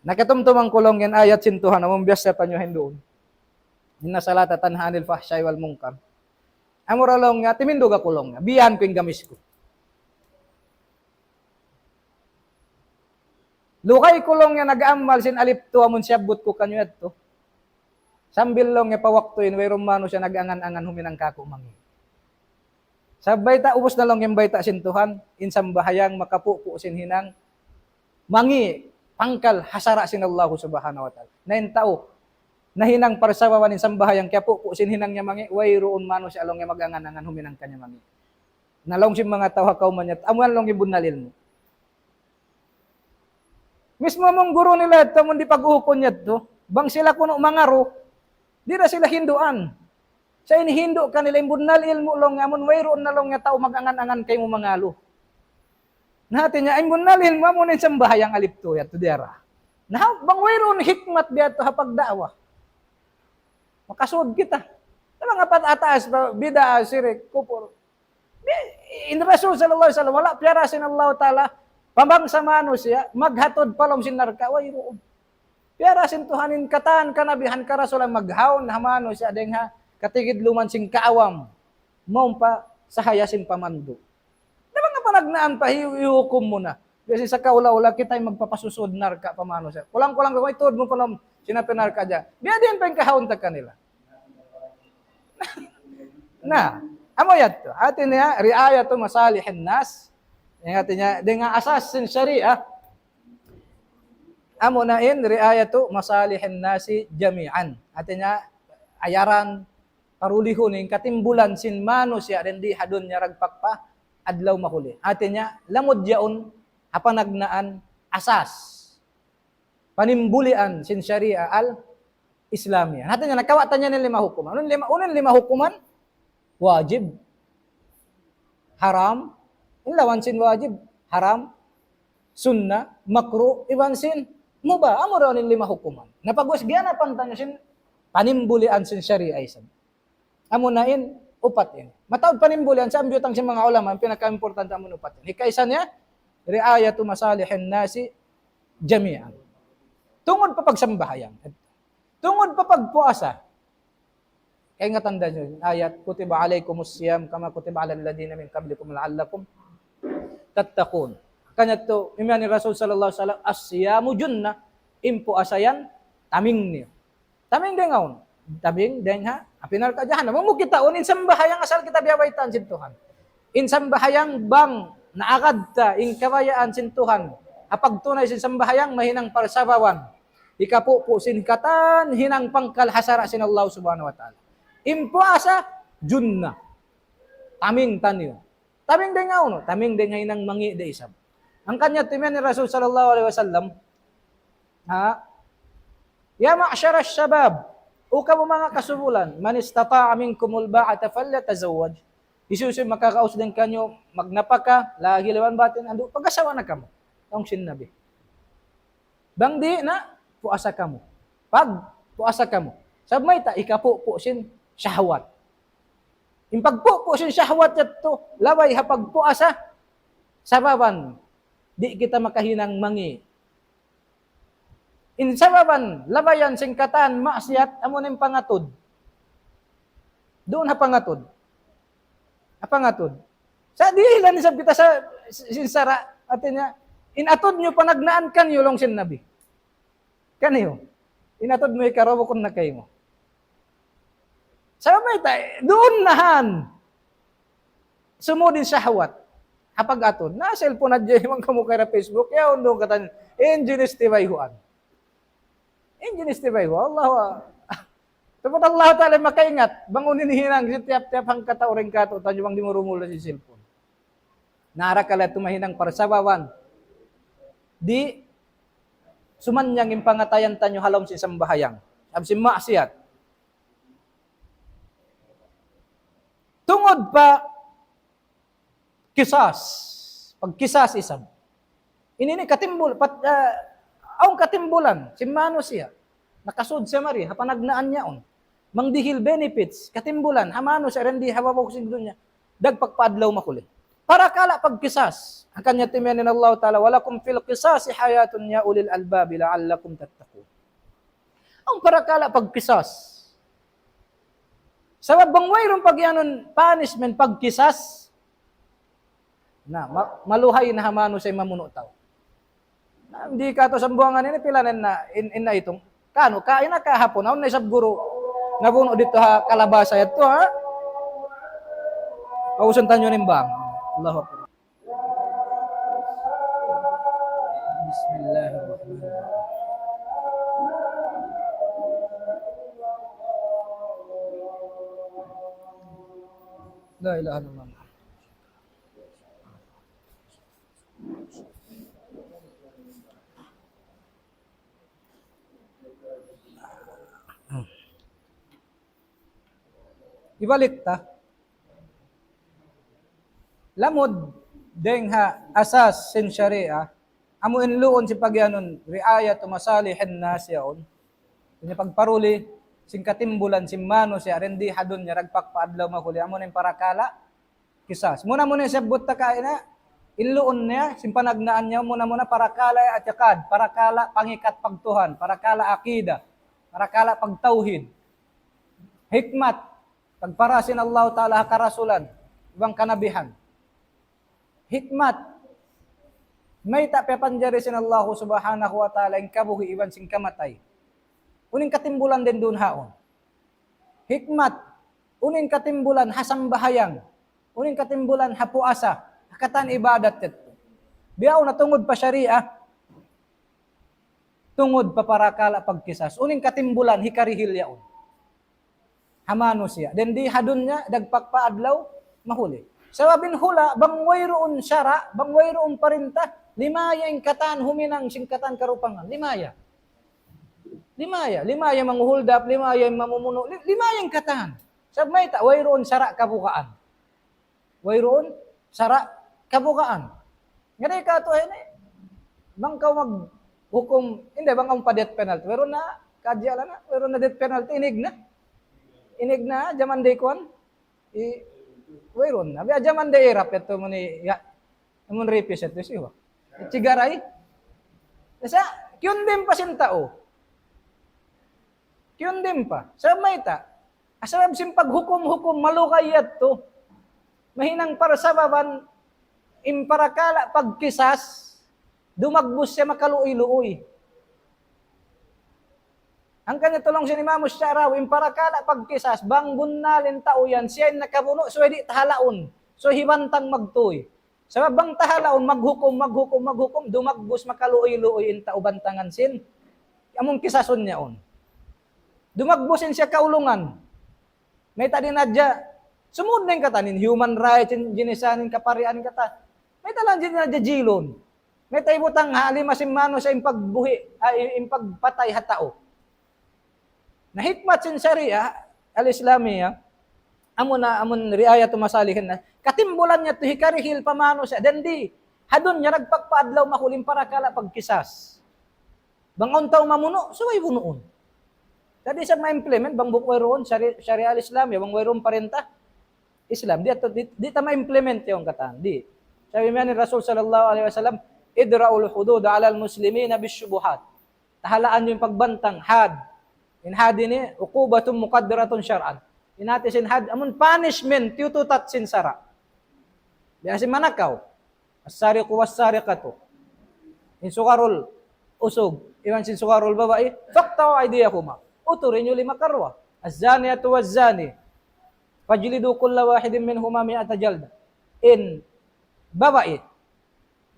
Nakatumtuman ku laung in ayat sin Tuhan, amun biyasa taniyu hinduun. إن الصلاة تنهى عن الفحشاء والمنكر. Amura laung niya, timindug aku laung niya. Biyaan ku in gamis ku. Lugay ku laung niya nag-amal sin alif tu amun siyabbut ku kaniyu yadtu. Sambil laung niya pa waktu in wayruun manusiya' nag-angan-angan huminang kāku' mangi'. Sa' bayta', ubus na laung in bayta' sin Tuhan, in sambahayang makapupu' sin hinang mangi', pangkal ha sara' sin Allahu Subhanahu wa Ta'ala. Na in tau nahinang parsababan in sambahayang kiyapupu' sin hinang niya mangi', wayruun manusiya' laung niya mag-angan-angan huminang kaniya mangi'. Na laung sin manga tau ha kawman niya, amu yan laung in bunnal ilmu'. Mismu amun guru nila yadtu, amun di' pag-uukun yadtu, bang sila kunu' mangaru, di' da sila hinduan. Sa' in hindu' kanila in bunnal ilmu' laung niya, amun wayruun na laung niya tau mag-angan-angan kaymu mangalu. Na hati niya, in bunnal ilmu', amu na in sambahayang alif tu yadtu diyara. Na bang wayruun hikmat biya' yadtu ha pagda'wa, makasud kita. Sa' manga pataas pa, bid'a, sirik, kupur. Di', in Rasul sallallahu alayhi wasallam, wala' piyara sin Allah Ta'ala pa bangsa manusiya' maghatud pa lawm sin narka', wayruun. Piyara sin Tuhan in katan kanabihan, karasulan, maghawun ha manusiya' dayng ha katigidluman sin kaawam, mawn pa sahaya sin pamandu'. Na bang panagnaan pa hi-, hihukum mu na. Biya' sin sakaula-ula kita in magpapasusud narka' pa manusiya'. Kulang-kulang kung itud mu pa lawm sin api narka' dyan. Biya' diin pa in kahawun ta kanila. Na, amu yadtu. Hati niya, رعاية مصالح الناس. Yan hati niya, dayng ha asas sin sharia. Amu na in رعاية مصالح الناس جميعا. Hati niya, ayaran, parulihun in katimbulan sin manusiya' dayn di ha dunya dagpak pa adlaw mahuli. Hati niya, lamud yaun ha panagnaan asas. Panimbulian sin sharia al-Islamiyah. Hati niya, nakawa' ta niya in lima hukuman. Unu in lima, unu in lima hukuman? Wajib. Haram. In lawan sin wajib. Haram. Sunna. Makruh. Iban sin mubah. Amu ra in lima hukuman. Na pag'ubus, giyanapan ta niya sin panimbulian sin sharia isab. Amu na in upat ini. Mataud panimbulian, sa' amu biyutang sin manga ulama, in pinaka-importante amu in upat ini. Hikaisa niya, رعاية مصالح الناس جميعا. Tungud pa pagsambahayang. Tungud pa pagpuasa. Kaingatan da niyu in ayat, "Kutiba alaykumus siyam kama kutiba alal ladhina min qablikum la'allakum tattaqun." Hangkan yadtu, imiyan hi Rasul sallallahu alayhi wasallam, "As-siyamu junnah." In puasa yan, taming niyu. Taming dayn ha unu? Taming dayn ha api narka' jahannam. Amu kita, unu in sambahayang asal kita biyabaytaan sin Tuhan. In sambahayang bang naagad ta in kabayaan sin Tuhan ha pagtunay sin sambahayang, mahinang parsababan, hikapupu' sin katan hinang pangkal ha sara' sin Allah Subhanahu wa Ta'ala. In puasa, junnah. Taming taniyu. Taming dayn ha unu? Taming dayn ha hinang mangi' da isab. Hangkan yadtu imiyan hi Rasul sallallahu alayhi wasallam, ha? "Ya ma'shara shabab, O kamu manga kasubulan, man istata'a minkumul ba'ata falyatazawwaj." Hisiyu-siyu makakaus dayn kaniyu magnapaka, lagi iban batin, andu', pag-asawa na kamu. Laung sin Nabi. Bang di' na, puasa kamu. Pagpuasa kamu. Sabab mayta', hikapupu' sin shahwat. In pagpupu' sin shahwat yadtu, labay ha pagpuasa, sababan, di' kita makahinang mangi'. In sababan, labayan sin katan maksiyat, amu na in pangatud. Duun ha pangatud. Ha pangatud. Sa' dihilan isab kita sa, sin sara', hati niya, in atud niyu panagnaan kaniyu laung sin Nabi. Kaniyu. In atud mu hikaruwa bukun na kaymu. Sabab mayta', duun na yan. Sumud in shahwat. Ha pag-atud. Na cellphone hadja, iban kamu kay da Facebook. Yaun duun katan. In jinis tibayhuan. In jinis tibayhuan. Allahu a-, Tuput Allah Ta'ala makaingat. Bang unu in hinang, sin tiyap-tiyap hangkatau dayn kātu'niyu bang di' mu rumul sin cellphone. Na arakala' tuud mahinang parsababan. Di' sumannang in pangatayan taniyu ha lawm sin sambahayang. Sabab sin maksiyat. Tungud pa kisas. Pagkisas isab. Ini ini katimbul, pat, ah, awn katimbulan, sin manusiya'. Nakasud siya mari, ha panagnaan niya yaun. Mangdihil benefits, katimbulan, ha manusiya', dayn di ha babaw sin dunya. Dagpak pa adlaw mahuli. Parakala' pagkisas. Hangkan yadtu imiyan sin Allah Ta'ala, "Wa lakum fil qisasi hayatun ya ulil albabi la'allakum tattaqun." Awn parakala' pagkisas. Sabab bang wayruun pagiyanun punishment pagkisas, na, ma-, maluhay na ha manusiya' mamunu' tau. Na, di' kātu' sambuwangan ini pila na in, in na itung. Kanu, kaina kahapun, awn na isab guru nabunu' didtu ha kalabasa yadtu, ha? Pausan taniyu in bang. Allahu Akbar. بسم الله الرحمن الرحيم. لا إله إلا الله. Hibalik ta. Lamud dayn ha asas sin sharia, amu in luun sin pagiyanun ri'ayatu masalihin nas yaun. Ini pagparuli sin katimbulan sin manusiya' dayn di ha dunya dagpak pa adlaw mahuli, amu in parakala' kisas. Muna-muna siyabbut ta kaina, in luun niya, sin panagnaan niya, muna-muna parakala' i'tiqad, parakala' pangikat pagtuhan, parakala' akida, parakala' pagtawhid. Hikmat, pagpara sin Allah Ta'ala ha karasulan, iban kanabihan. Hikmat, mayta' piyapanjari sin Allah Subhanahu wa Ta'ala in kabuhi' iban sin kamatay. Unu in katimbulan dayn duun haun. Hikmat, unu in katimbulan ha sambahayang, unu in katimbulan ha puasa, ha katan ibadat yadtu. Biya' na tungud pa sharia, tungud pa parakala' pagkisas. Unu in katimbulan hikarihil yaun ha manusiya'. Dayn di ha dunya, dagpak pa adlaw mahuli. Sabab in hula', bang wayruun sara', bang wayruun parinta, limaya in katan huminang sin katan karupangan. Limaya. Limaya, limaya manguhuldap, limaya in mamumunu', li-, limaya in katan. Sabab mayta', wayruun sara' kabukaan. Wayruun sara' kabukaan. Ngari katu' ini, bang kaw maghukum, hindi, bang kaw pa death penalty. Wayruun na, kadya lang na, wayruun na death penalty, inig na. Inig na, jaman day kuwan. I, wayruun na. Biya' jaman day Iraq, ito mo ni, ya, amun rapist ito, siwa. Chigaray. Sa', kiyundin pa sin tau. Kiyundin pa. Sa' mayta', Sabab sin paghukum-hukum malugay yadtu. Mahinang parsababan in parakala' pagkisas, dumagbus siya makaluuy-luuy. Hangkan laung sin Imam Sha'rawi, in parakala' pagkisas, bang bunnal in tau yan, siya in nakabunu', subay di' tahalaun. Subay hibantang magtuy. Sabab bang tahalaun, maghukum, maghukum, maghukum, dumagbus makaluuy-luuy in tau bantangan sin. Amun kisasun niya yaun. Dumagbus in siya kaulungan. Mayta' di' na hadja, sumud na in katan, in human rights, in jinisan, in kaparian katan. Mayta' laung di' na hadja jilun. Mayta' hibutang ha lima sin manusiya' in pagbuhi', ah, in, in pagpatay ha tau. Na hikmat sin Sharia al-Islamiyah, amun na, amun ri'ayatu masalihin na, katimbulan niya yadtu hikarihil pa manusiya', dayn di, ha dunya nagpakpaadlaw mahuli in parakala' pagkisas. Bang awn tau mamunu', subay bunuun. Di' isab ma-implement, bang bukun wayruun, Shari-, Sharia al-Islamiyah, bang wayruun parinta Islam. Di' yadtu, di', di' ta ma-implement yaun katan. Di'. Sabab mayan in Rasul sallallahu alayhi wasallam, "اذرأوا الحدود على المسلمين بالشبهات." Tahalaan niyu in pagbantang, had. In had ini, عقوبة مقدرة شرعا. In hati sin had, amun punishment, tiyututat sin sara'. Biya' sin manakaw. السارق والسارقة. In sugarul usug, iban sin sugarul babai, فاقطعوا أيديهما. Uturi niyu lima karuwa. الزانية والزاني فاجلدوا كل واحد منهما مائة جلدة. In babai,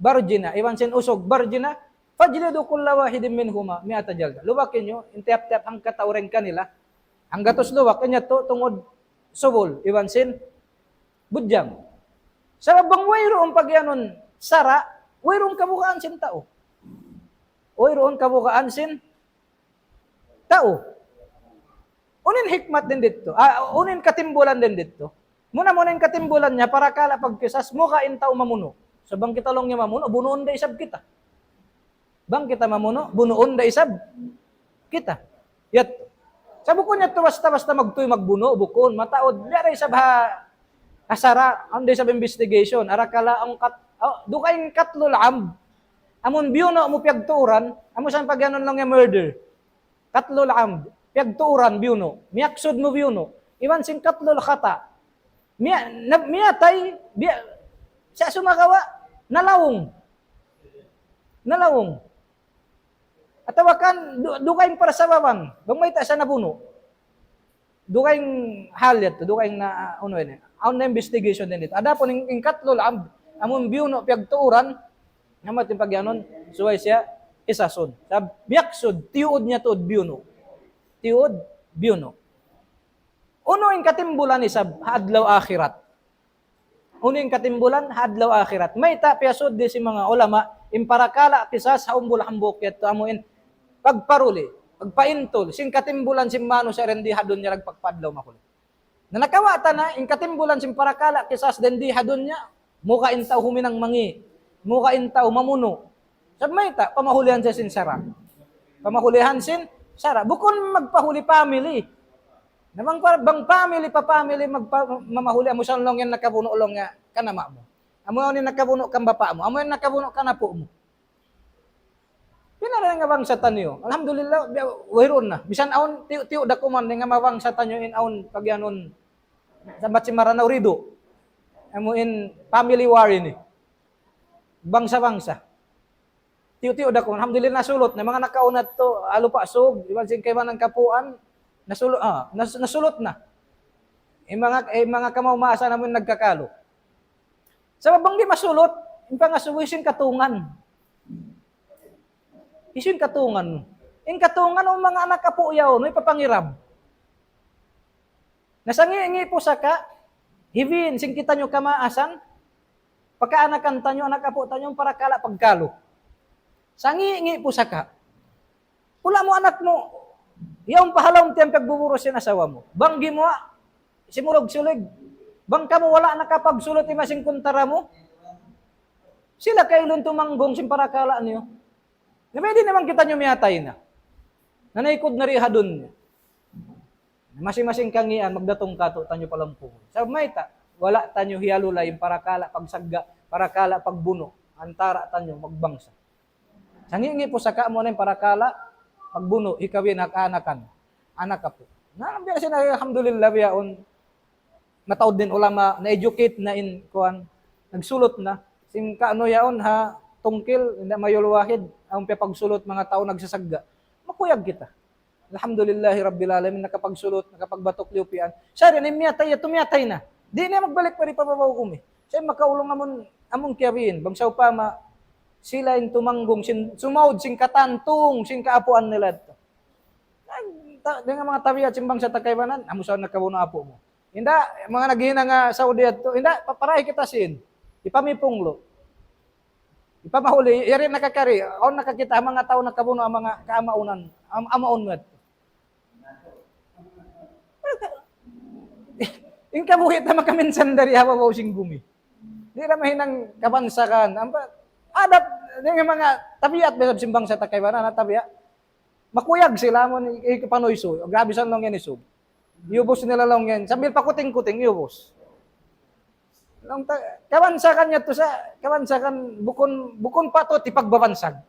barjina, iban sin usug, barjina, فاجلدوا كل واحد منهما مائة جلدة. Lubaki niyu, in tiyap-tiyap hangkatau dayn kanila, hanggatus lubak, in yadtu tungud subul, iban sin budjang. Sabab bang wayruun pagiyanun sara', wayruun kabugaan sin tau. Wayruun kabugaan sin tau. Unu in hikmat dayn didtu? Ah, unu in katimbulan dayn didtu? Muna-muna in katimbulan niya, parakala' pagkisas, muka in tau mamunu'. So, bang kita laung niya mamunu', bunuun da isab kita. Bang kita mamunu', bunuun da isab kita. Yadtu. Sa' bukun yadtu basta-basta magtuy magbunu', bukun. Mataud, biya' da isab ha, ha sara', awn da isab investigation. Arakala' awn kat-, oh, dugaing قتل العمد. Amun biyunu' mu piyagtuuran, amu sa in pagiyanun laung niya murder. قتل العمد. Piyagtuuran, biyunu'. Miyaksud mu, biyunu'. Iban sin قتل الخطأ. Miya-, na-, miyatay, biya-, sa' sumagawa', nalaung. Nalaung. Atawa kan, du-, dugaing parsababan. Bang mayta' siya nabunu'. Dugaing hal yadtu, dugaing na, ah, unu ini. Awn na investigation dayn didtu. Adapun in, in قتل العمد, amun biyunu' piyagtuuran, amu yadtu in pagiyanun, subay siya kisasun. Sabab, miyaksud, tiyuud niya tuud biyunu'. Tiyuud, biyunu'. Unu in katimbulan isab, ha adlaw akhirat. Unu in katimbulan, ha adlaw akhirat. Mayta' piyasud di sin manga ulama, in parakala' kisas ha umbul hambuuk yadtu amu in pagparuli, pagpaintul, sin katimbulan sin manusiya' dayn di ha dunya nagpakpaadlaw mahuli. Na nakawa' ta na, in katimbulan sin parakala' kisas dayn di ha dunya, muka in tau huminang mangi', muka in tau mamunu'. Sabab mayta', pamahulihan siya sin sara'. Pamahulihan sin sara'. Bukun magpahuli family. Na bang pa-, bang family pa family magpa-, mamahuli, amu sa laung yan nakabunu' laung niya kan ama' mu. Amu yan nakabunu' kan bapa' mu. Amu yan nakabunu' kan apu' mu. Pinaray nga bangsa taniyu. Alhamdulillah, biya', wayruun na. Misan awn, tiyu'-tiyu' da kuman, nga mabangsa taniyu in awn, pagiyanun, sambat sin Maranao ridu. Amu in family war ini. Bangsa-bangsa. Tiyu'-tiyu' da kuman. Alhamdulillah, nasulut na. Manga nakauna tu, Alupa Sug, iban sin kaibanan kapuan, nasulut, ah, nas-, nasulut na. In manga, in manga kamaas-maasan namu' nagkakalu. Sabab bang di' masulut, in pangasubu hisiyu in katungan. Hisiyu in katungan. In katungan, in manga anak apu' yaun, way papangirab. Na sangi'-ngi' pusaka', hibin, sin kitaniyu kamaasan, pakaanakan taniyu, anak apu' taniyu, parakala' pagkalu. Sangi'-ngi' pusaka'. Pula' mu anak mu, yaun pa ha lawm tiyan pagbuburus sin asawa mu. Bang gimuwa', simurug-sulig. Bang kamu wala' nakapagsulut ima sin kuntara mu, sila kailun tumanggung sin parakala' niyu. Na bang di' na man kitaniyu miyatay na. Na naikud na di ha dunya. Masi-masing kangīan magdatung kātu'niyu pa lawm kubul. Sabab mayta', wala' taniyu hiyalula' in parakala' pagsagga', parakala' pagbunu', antara' taniyu magbangsa. Sangi'-ngi' pusaka' mu na in parakala' pagbunu', hikawin ha kaanakan, anak apu'. Na, biya' sin alhamdulillah biya' yaun. Mataud in ulama, na-educate na in kuwan, nagsulut na. Sin kaunu yaun ha tungkil, inda' mayul wahid, awn piyagsulut manga tau nagsasagga'. Makuyag kita. Alhamdulillahi Rabbil Alamin, nakapagsulut, nakapagbatuk liyupian. Sa' di' na miyatay, yadtu miyatay na. Di' na magbalik pa di' pa babaw kumi. Sa' makaulung amun, amun kiyabiin, bang sawpama, sila in tumanggung, sin, sumaud, sin katantung, sin kaapuan nila yadtu. Ay, ta-, dayn ha manga tabiat sin bangsa ta kaibanan, amu sa nakabunu' apu' mu. Inda', manga naghinang ha Saudi yadtu, inda', pa-, parahi kita sin. Ipamipunglu'. Ipamahuli, yari nakakari, awn nakakita' ha manga tau nakabunu' ha manga kaamaunan, am-, amaun mu yadtu. In kabuhi' ta makaminsan dari ha babaw sin gumi. Di' na mahinang kabansagan. Ampa, adat, dayn ha manga tabiat, bisan sin bangsa ta kaibanan, tabiat. Makuyag sila, amun i-, i-, panuysuy. Grabi sa laung yan isug. Iyubus nila laung yan. Sambil pakuting-kuting, iyubus. Laung ta, kabansagan yadtu sa, kabansagan bukun, bukun patut hipagbabansag.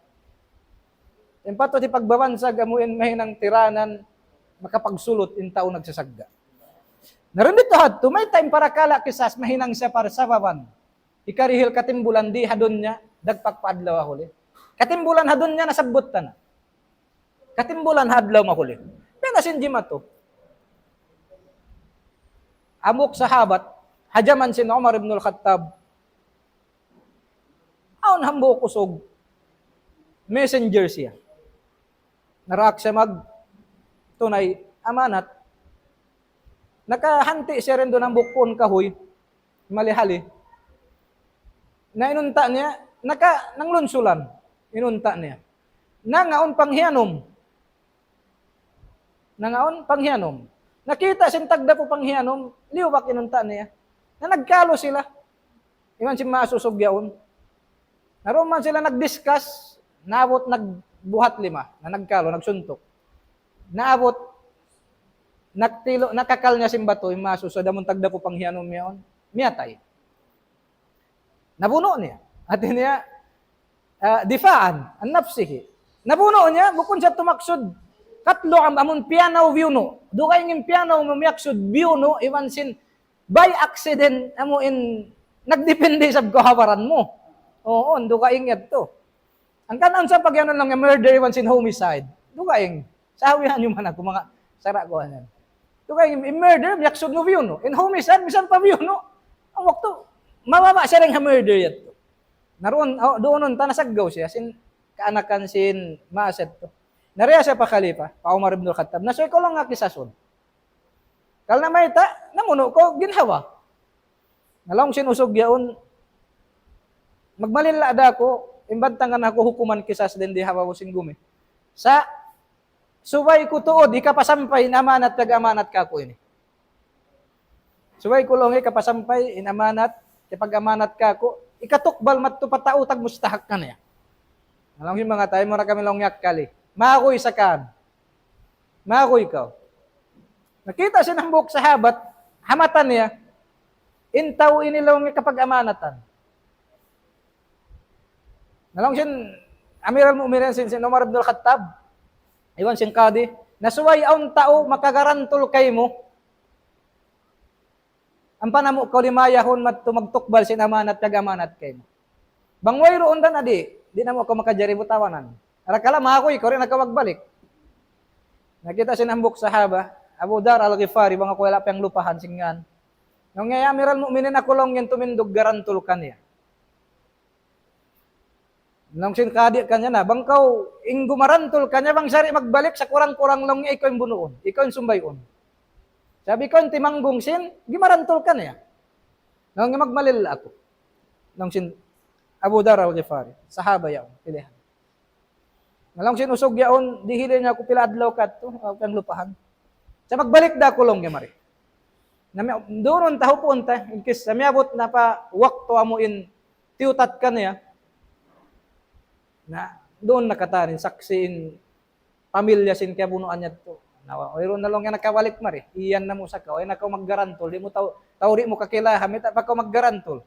In patut hipagbabansag, amu in mahinang tiranan, makapagsulut in tau nagsasagga'. Na duun didtu hadtu, mayta' in parakala' qisas mahinang siya parsababan. Hikarihil katimbulan di ha dunya, dagpak pa adlaw mahuli. Katimbulan ha dunya nasabbut ta na. Katimbulan ha adlaw mahuli. Pila sin jimatu. Hambuuk sahabat, ha jaman sin Umar ibn al-Khattab, awn hambuuk usug, messenger siya. Naraak siya magtunay amanat. Nakahanti' siya duun hambuuk puun kahuy, malihali. Na in unta' niya, naka-, nanglunsulan. In unta' niya. Nangaun panghiyanum. Nangaun panghiyanum. Nakita' sin tagdapu panghiyanum, liyubak in unta' niya. Na nagkalu sila. Iban sin manga usug yaun. Na duun man sila nag-discuss, naabut nagbuhat lima, na nagkalu, nagsuntuk. Naabut, nagtilu-, nakakal niya sin batu, in manga usug, amun tagdapu panghiyanum yaun, miyatay. Nabunu' niya. Hati niya, ah, difa'an, an nafsihi. Nabunu' niya, bukun siya tumaksud, katlu am-, amun piyanaw biyunu'. Dugaing in piyanaw mu miyaksud biyunu', iban sin by accident, amu in nagdepende isab kaw ha baran mu. Oo, dugaing yadtu. Hangkan awn sa pagyanun laung niya murder iban sin homicide. Dugaing. Sahawihan niyu man aku, manga sara' ku yan. Dugaing in murder, miyaksud mu biyunu'. In homicide, misan pa biyunu'. Amu waktu, mababa' siya dayn ha murder yadtu. Na duun, oh, duun ta nasaggaw siya, sin kaanakan sin maas yadtu. Nariya siya pa Khalifa, pa Umar ibn al-Khattab. Na subay ku laung niya kisasun. Karna' mayta', namunu' ku ginhawa. Na laung sin usug yaun, magmalilla' da aku, in bantangan aku hukuman qisas dayn di ha babaw sin gumi. Sa', subay ku tuud, hikapasampay in amanat, piyag-amanat kāku' ini. Subay ku laung hikapasampay in amanat, hipag-amanat kāku', hikatukbal madtu pa tau tagmustahak kaniya. Na laung sin manga tau, mura kami laung yakali. Maguy sa kan. Maguy kaw. Nakita' sin hambuuk sahabat, ha mata niya, in tau ini laung niya kapag-amanatan. Na laung sin Amir al-Mu'minin, sin, sin Umar ibn al-Khattab, iban sin Qadi, na subay awn tau makagarantul kaymu, ampa namu' kaw limayahun madtu magtukbal sin amanat, piyag-amanat kaymu. Bang wayruun da na di', di' namu' kaw makajari butawanan. Arakala' maguy kaw, di' na kaw magbalik. Nakita' sin hambuuk sahaba, Abu Dhar al-Ghifari, bang aku wala' piyanglupahan sin ngān. Laung niya, "Ya Amir al-Mu'minin, aku laung yan tumindug garantul kaniya." Laung sin Qadi kaniya na, "Bang kaw in gumarantul kaniya, bang sa di' magbalik, sa kurang-kurang laung niya, ikaw in bunuun, ikaw in sumbayun. Sabab ikaw in timanggung sin gimarantul kaniya." Laung niya, "Magmalilla' aku." Laung sin Abu Dhar al-Ghifari, sahaba yaun, pilihan. Na laung sin usug yaun, dihili niya aku pila adlaw kadtu, aku piyanglupahan. Sa' magbalik da aku laung niya mari. Na mi-, duun ta, hupuun ta, in kissa, miyabut na pa waktu amu in tiyutat kaniya. Na, duun na katan in saksi' in pamilya sin kiyabunuan niya yadtu. Na, wayruun na laung niya nakabalik mari. Iyan namu' sa kaw, ayaw na kaw maggarantul, di' mu tau, tau di' mu kakilahan, mayta' pa kaw maggarantul.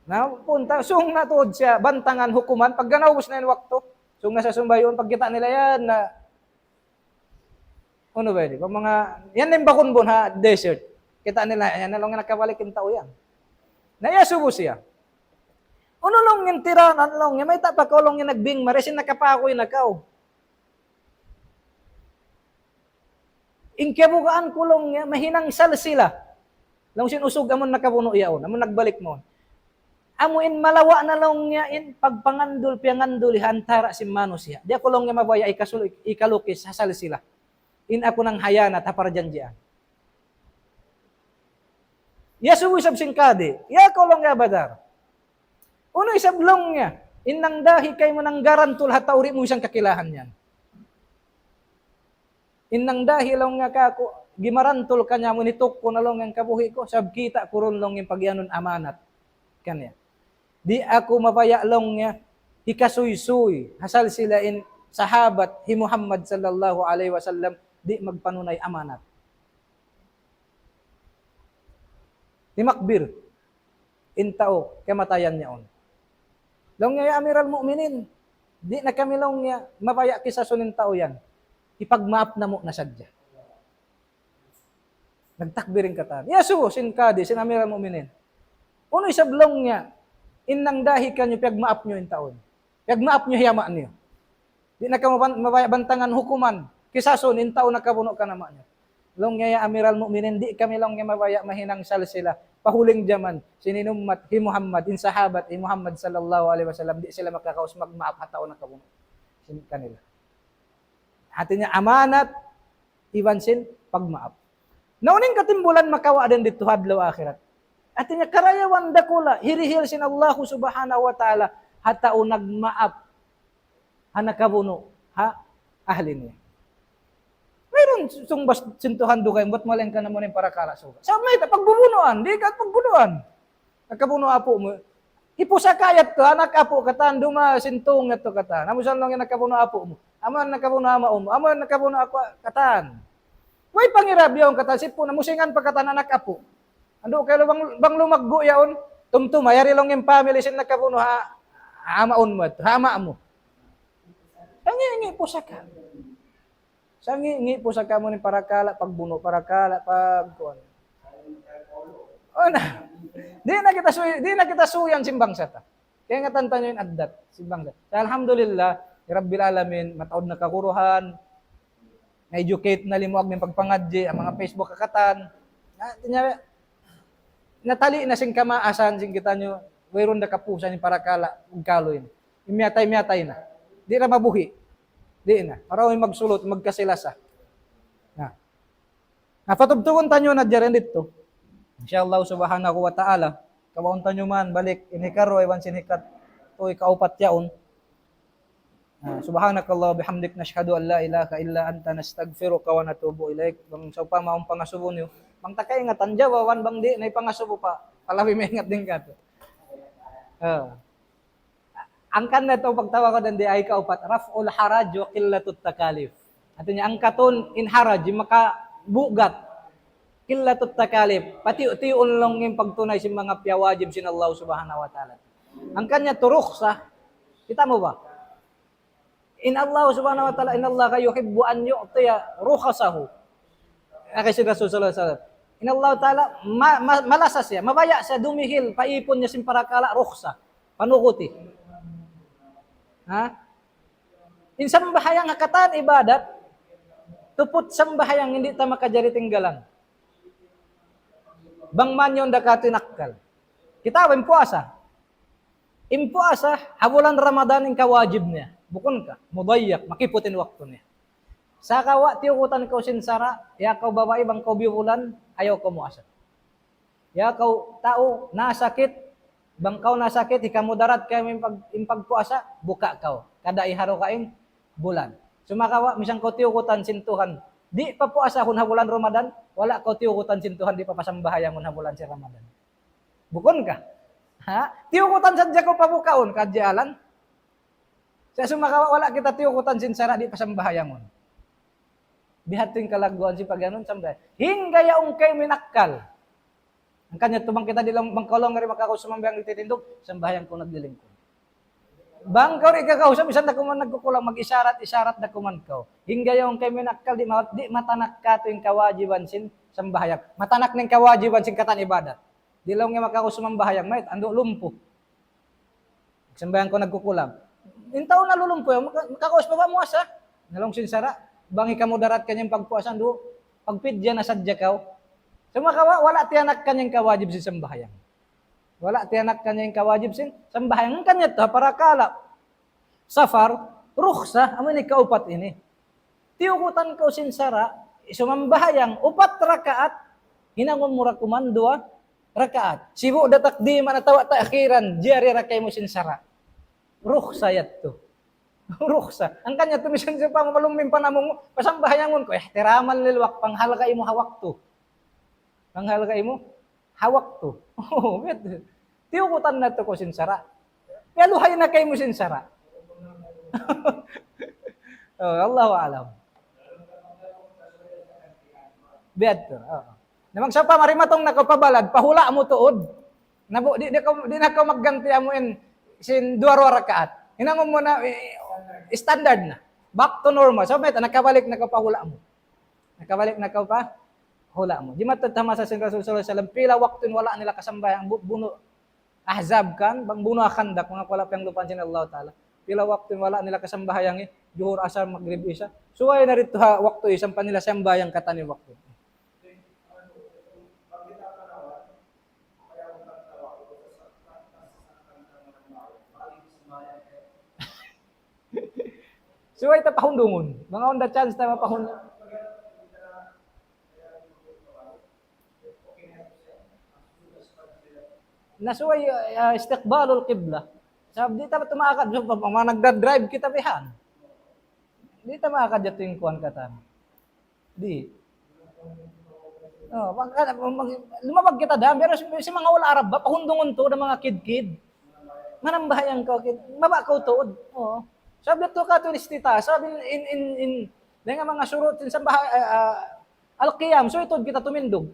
Na, punta, sung na tuud siya, bantangan hukuman, pagka naubus na in waktu, sung na siya sumbayun, pagkita' nila yan, na, Unu ba ini? Bang manga, yan in bakun bun ha desert. Kita' nila, yan na laung niya nakabalik in tau yan. Na iyasubu siya. Unu laung in tiranan laung niya, mayta' pa kaw laung niya nagbing, mari sin nakapakuy na kaw. In kiyabugaan ku laung niya, mahinang salsila. Laung sin usug amun nakabunu' yaun, amun nagbalik mawn. Amu in malawa' na laung niya in pagpangandul, piyangandul ha antara' sin manusiya'. Di' aku laung niya mabaya' ikasul-, ikalukis ha salsila. In aku nanghiyanat ha parjanjian. Iyasubu isab sin kadi, ya kaw laung niya Badar. Unu isab laung niya, in nangdahi kaymu nanggarantul ha tau di' mu isab kakilahan yan. In nangdahi laung niya kāku', gimarantul kaniya amu in hituk ku na laung niya in kabuhi' ku, sabab kita' ku duun laung niya in pagiyanun amanat kaniya. Di' aku mabaya' laung niya, hikasuysuy, ha salsila in sahabat hi Muhammad sallallahu alayhi wasallam, di' magpanunay amanat. Timakbir in tau, kamatayan niya yaun. Laung niya, "Ya Amiral Mu'minin, di' na kami laung niya, mabaya' kisasun in tau yan. Hipagmaap namu' na sadja." Nagtakbir in katan. Iyasubu sin kadi, sin Amiral Mu'minin. Unu isab laung niya, in nangdahi kaniyu, piyagmaap niyu in tau. Piyagmaap niyu hi ama' niyu. Di' na kamu ban-, mabaya' bantangan hukuman. Kisasun in tau nakabunu' kan ama' niya. Laung niya, "Ya Amiral Mu'minin, di' kami laung niya mabaya' mahinang salsila. Pa huling jaman, sin in ummat hi Muhammad, in sahabat hi Muhammad sallallahu alayhi wasallam, di' sila makakaus magmaap ha tau nakabunu' sin kanila." Hati niya amanat, iban sin pagmaap. Na unu in katimbulan makawa' dayn didtu ha adlaw akhirat. Hati niya karayawan dakula', hirihil sin Allahu subhanahu wa ta'ala, ha tau nagmaap ha nakabunu', ha ahli niya. Wayruun sumbas sin Tuhan dugaing, bat malayngkan amu in parakala' surga'. Sa' mayta', pagbubunuan, di' ka pagbunuan. Nakabunu' apu' mu. Hipusaka yadtu, anak apu' katan, duma sintung yadtu katan. Amu sa laung in nakabunu' apu' mu. Amu in nakabunu' ama' mu. Amu in nakabunu' aku katan. Way pangira biyaun katan, sipu na musingan pa katan anak apu'. Andu' kaw bang, bang lumaggu' yaun, tumtuma, yari laung in family sin nakabunu' ha, ha amaun mu, ha ama' mu. Ngi-, ngi-, pusaka. Sa' ngi-, ngi' pusaka amu in parakala', pagbunu' parakala', pagkuan. O na. Di' na kita suy-, di' na kita suyan sin bangsa ta. Kaingatan ta niyu in addat sin bangsa. Sa' alhamdulillah, hi Rabbil Alamin, mataud na kaguruhan, na-educate na limuag in pagpangadji', in manga Facebook ha katan. Na, tinya-, natali na sin kamaasan sin kitaniyu, wayruun da kapusan in parakala', ug kalu ini. Miyatay-miyatay na. Di' na mabuhi'. Di' na. Marayaw in magsulut, magkasi-lasa. Na. Na, patubtubun taniyu na diyari didtu. Insya Allah subhanahu wa ta'ala. Kawaun taniyu man, balik, in hikaruwa, iban sin hikatū, hikaupat yaun. Na, سبحانك اللهم وبحمدك نشهد أن لا إله إلا أنت نستغفرك ونتوب إليك. Bang sawpama awn pangasubu niyu. Bang ta kaingatan jawaban, bang di', na in pangasubu pa. Palabi maingat dayn katu'. Ah. Hangkan na yadtu pagtawagun dayn di ha ikaupat, رفع الحرج وقلة التكاليف. Hati niya, angkatun in haraj, in makabugat. قلة التكاليف. Patiyu'-tiyuun laung in pagtunay sin manga piyawajib sin Allah Subhanahu wa Ta'ala. Hangkan niya turukhsa. Kita' mu ba? In Allah Subhanahu wa Ta'ala, إن الله يحب أن يؤتى رخصه. Laung sin Rasul sallallahu alayhi wasallam. In Allah Ta'ala, ma-, ma-, malasa siya, mabaya' siya dumihil pa īpun niya sin parakala' rukhsa. Panukuti. Ha? In sambahayang ha katan ibadat, tuput sambahayang di' ta makajari tinggalan. Bang man yaun da katu' in akkal. Kita' ba in puasa? In puasa, ha bulan Ramadan in kawajib niya. Bukun ka, mudayyak, makiput in waktu niya. Sagawa' tiyugutan kaw sin sara', ya kaw babai bang kaw biyubulan, ayaw kaw muasa. Ya kaw tau nasakit, bang kaw nasakit, hikamudarat kaymu in pag-, in pagpuasa, buka kaw. Kada iharu ka in bulan. Sumagawa', misan kaw tiyugutan sin Tuhan, di' pa puasahun ha bulan Ramadan, wala' kaw tiyugutan sin Tuhan, di' pa pasambahayangun ha bulan sin Ramadan. Bukun ka? Ha? Tiyugutan sadja kaw pabukaun, kajalan. Sa' sumagawa' wala' kita tiyugutan sin sara' di' pasambahayangun. Biya' hādtu in kalagguan sin pagyanun sambahayang. Hangkan yaun kaymu in akkal. Hangkan yadtu bang kita di' laung, bang kaw laung di' makakaus sumambahayang nagtitindug, sambahayang kaw naglilingkud. Bang kaw di' kakausap, misan da kuman nagkukulang, mag-isharat-isharat da kuman kaw. Hangkan yaun kaymu in akkal, di' ma-, di' matanak katu' in kawajiban sin sambahayang. Matanak na in kawajiban sin katan ibadat. Di' laung niya makaus sumambahayang, mayta', andu' lumpu. Sambahayang kaw nagkukulang. In tau nalulumpu yan, maka-, makakaus pa ba muasa? Na laung sin sara', bang hikamudarat kaniya in pagpuasa, andu', pagpidya na sadja kaw. Sumagawa', wala' tiyanak kaniya in kawajib sin sambahayang. Wala' tiyanak kaniya in kawajib sin sambahayang. Hangkan yadtu, ha parakala' safar, rukhsa, amu ini kaupat ini. Tiyugutan kaw sin sara', sumambahayang upat rakaat, hinangun mu ra kuman duwa rakaat. Sibu' da takdiman atawa ta'khiran, jari ra kaymu sin sara'. Rukhsa yadtu. Rukhsa. Hangkan yadtu misan sawpama malummi' in panamung mu, pasambahayangun kaw, ihtiraman lil waqt, panghalga' mu ha waktu. Panghalga' mu ha waktu. Oh, bet. Tiyugutan na tu kaw sin sara'. Piyaluhay na kaymu sin sara'. Oh, Allahu a'lam. Biya' tu. Oo. Na bang sawpama dimatung na kaw pa balad, pahula' mu tuud. Na bu-, di', di' kaw, di' na kaw magganti amu in sin duwa-ruwa rakaat. Hinangun mu na, eh, standard na. Back to normal. So, mayta', nakabalik na kaw pa hula' mu. Nakabalik na kaw pa hula' mu. Dimatung ha masa sin Rasul sallallahu alayhi wasallam, pila waktu in wala' nila kasambahayang bu-, bunu' Ahzab kan, bang bunu' Khandaq, manga kuwala' piyanglupahan sin Allah Ta'ala. Pila waktu in wala' nila kasambahayang, eh, Juhur, Asar, Magrib, Isha. Subay na didtu ha waktu Isha, ampa nila sambahayang katan waktu. Subay ta pahundungun. Manga unda chance ta mapahundung. Na subay, ah, istiqbalul qibla. Sabab di' ta tumaakad, so, pag, pag, nagda-drive kita bihan. Di' ta maakad yadtu in kuwan katan. Di'. Oh, mag-, mag-, lumabag kita dayn, pero sin, sin manga ula' Arab ba, pahundungun tuud in manga kidkid. Manambahayang kaw, kid-, mabaya' kaw tuud. Oo. Sabab yadtu katu' in istita'a, sabab in, in, in, in, dayn ha manga shurut, in sambah-, ah, ah, al-qiyam, so ito kita tumindug.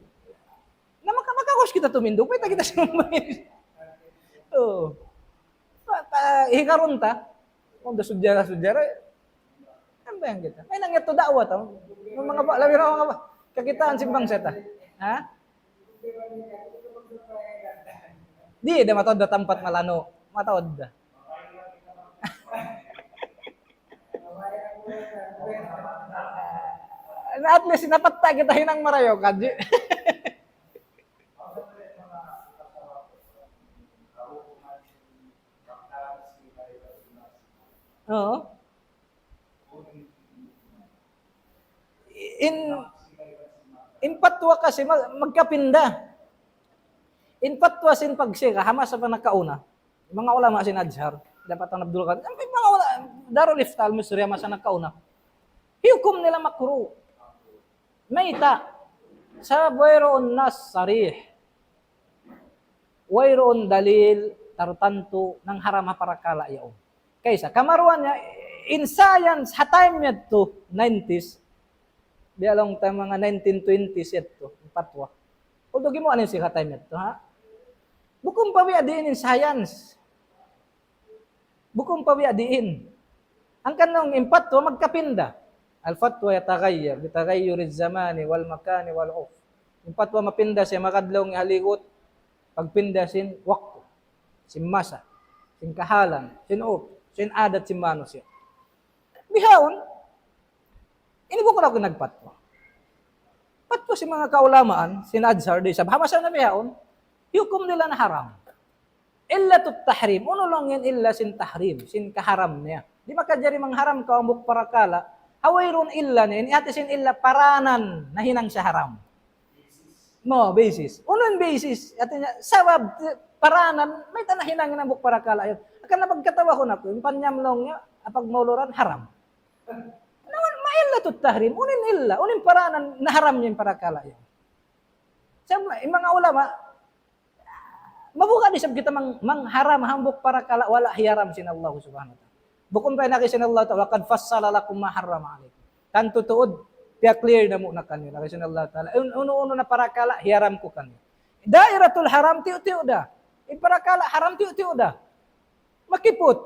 Na maka-, makaus kita tumindug, mayta' kita sumambahayang. Oo. Pa, pa, hikarun ta, kung da sudjara-sudjara, sambahayang kita. Ay, nang yadtu da'wa ta. Manga ba, labi na manga ba, kakitaan sin bangsa ta. Ha? Di', da mataud da tampat malanu'. Mataud da. Na at least, napatta' kita hinang marayaw, kadji. Oo. In, in patwa kasi mag-, magkapinda. In patwa sin pagsiga, ha masa pa nakauna. Manga ulama sin Azhar, dapat an Abdul Qadir. Ang manga ula-, Darul Ifta Al-Misri, ha masa nakauna. Hiyukum nila makruh. Mayta'? Sabab wayruun nas sarih. Wayruun dalil tartantu nangharam ha parakala' yaun. Kaysa, kamaruan niya, in science, ha time yadtu, nineties, biya' laung ta manga nineteen twenties yadtu, in patwa. Although gimuwa' na in science ha time yadtu, ha? Bukun pa biya' diin in science. Bukun pa biya' diin. Hangkan laung in patwa magkapinda. الفتوى تتغير بتغير الزمان والمكان والعرف. In patwa mapinda siya, mag-adlaw in haligut, pagpinda sin waktu, sin masa, sin kahalan, sin urf, sin adat sin manusiya'. Bihaun, ini bukun aku nagpatwa. Patwa sin manga kaulamaan, sin Azhar, di' isab, ha masa na bihaun, hiyukum nila na haram. Illatut tahrim. Unu laung in illa sin tahrim, sin kaharam niya. Di' makajari mangharam kaw hambuuk parakala'. Ha wayruun illa niya, in hati sin illa paranan nahinang siya haram. No, basis. Unu in basis? Hati niya, sabab, paranan, mayta' nahinang in hambuuk parakala' yaun. Hangkan na pagkatawahun aku, in panyam laung niya, apag mauluran, haram. Na, ma illatut tahrim, unu in illa, unu in paranan, naharam niya in parakala' yaun. Sa' in manga ulama, mabugad isab kita mang-, mangharam hambuuk parakala' wala' hiyaram sin Allah Subhanahu wa Ta'ala. Bukun pa in agi sin Allah Ta'ala, وقد فصل لكم ما حرم عليكم. Tantu tuud, piya-clear namu' na kaniyu, agi sin Allah Ta'ala. Un-, unu-unu na parakala', hiyaram ku kaniyu. Dairatul haram, tiyu'-tiyu' da. In parakala' haram, tiyu'-tiyu' da. Makiput.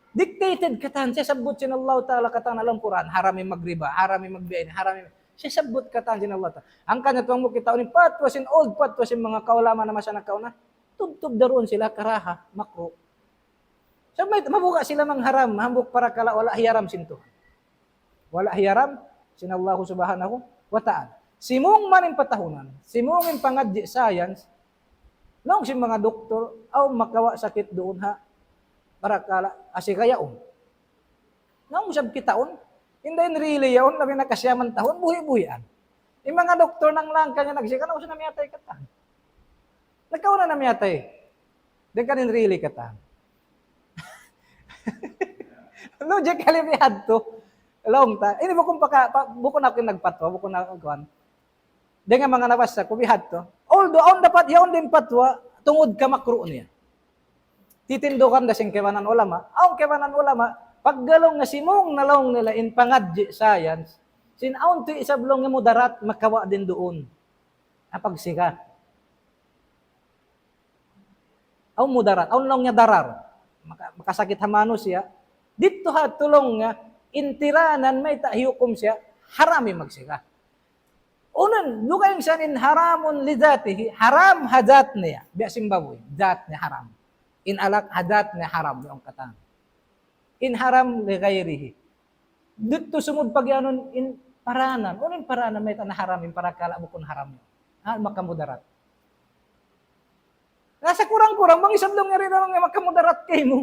Dictated katan, siyabbut sin Allah Ta'ala katan ha lawm Qur'an, haram in magriba, haram in magbiya ini, haram in, siyabbut katan sin Allah Ta'ala. Hangkan na tuwan mu kita ini patwa sin old patwa sin manga kaulama na masa nakauna. Tubtub da duun sila karaha, makruh. Sa' mayta', mabuga' sila mangharam, hambuuk parakala' wala' hiyaram sin Tuhan. Wala' hiyaram sin Allah Subhanahu wa Ta'ala. Simūng man in patahunan, simūng in pangadji' science, laung sin manga doktor, awn makawa' sakit duun ha parakala' asika yaun. Laung sab kitaun, inda in really yaun, labi na kasiyaman tahun, buhi'-buhian. In manga doktor nanglang kaniya nagsika, laung sa' na miyatay katan. Nakauna na miyatay. Dayn kan in really katan. Logically, we had to. Laung ta. Ini bukun paka, pa, bukun aku in nagpatwa, bukun aku kuwan. Dayn ha manga nabasa ku, we had to. Although, awn dapat, yaun da in patwa, tungud kamakruh niya. Titindugan da sin kaibanan ulama. Awn kaibanan ulama, pagga laung niya simūng na laung nila in pangadji' science, sin awn tuud isab laung niya mudarat, makawa' duun ha pagsika. Awn mudarat, awn laung niya darar. Maka-, makasakit ha manusiya'. Didtu ha laung niya, in tiranan mayta' hiyukum siya, haram in magsika. Unu in, dugaing sa in haramun li dhatihi, haram ha dhat niya. Biya' sin babuy, dhat niya haram. In alak ha dhat niya haram, laung katan. In haram li ghayrihi. Didtu sumud pagiyanun in paranan. Unu in paranan mayta' na haram, in parakala' bukun haram. Ah, makamudarat. Na sa' kurang-kurang, bang isab laung niya duun na laung niya makamudarat kaymu.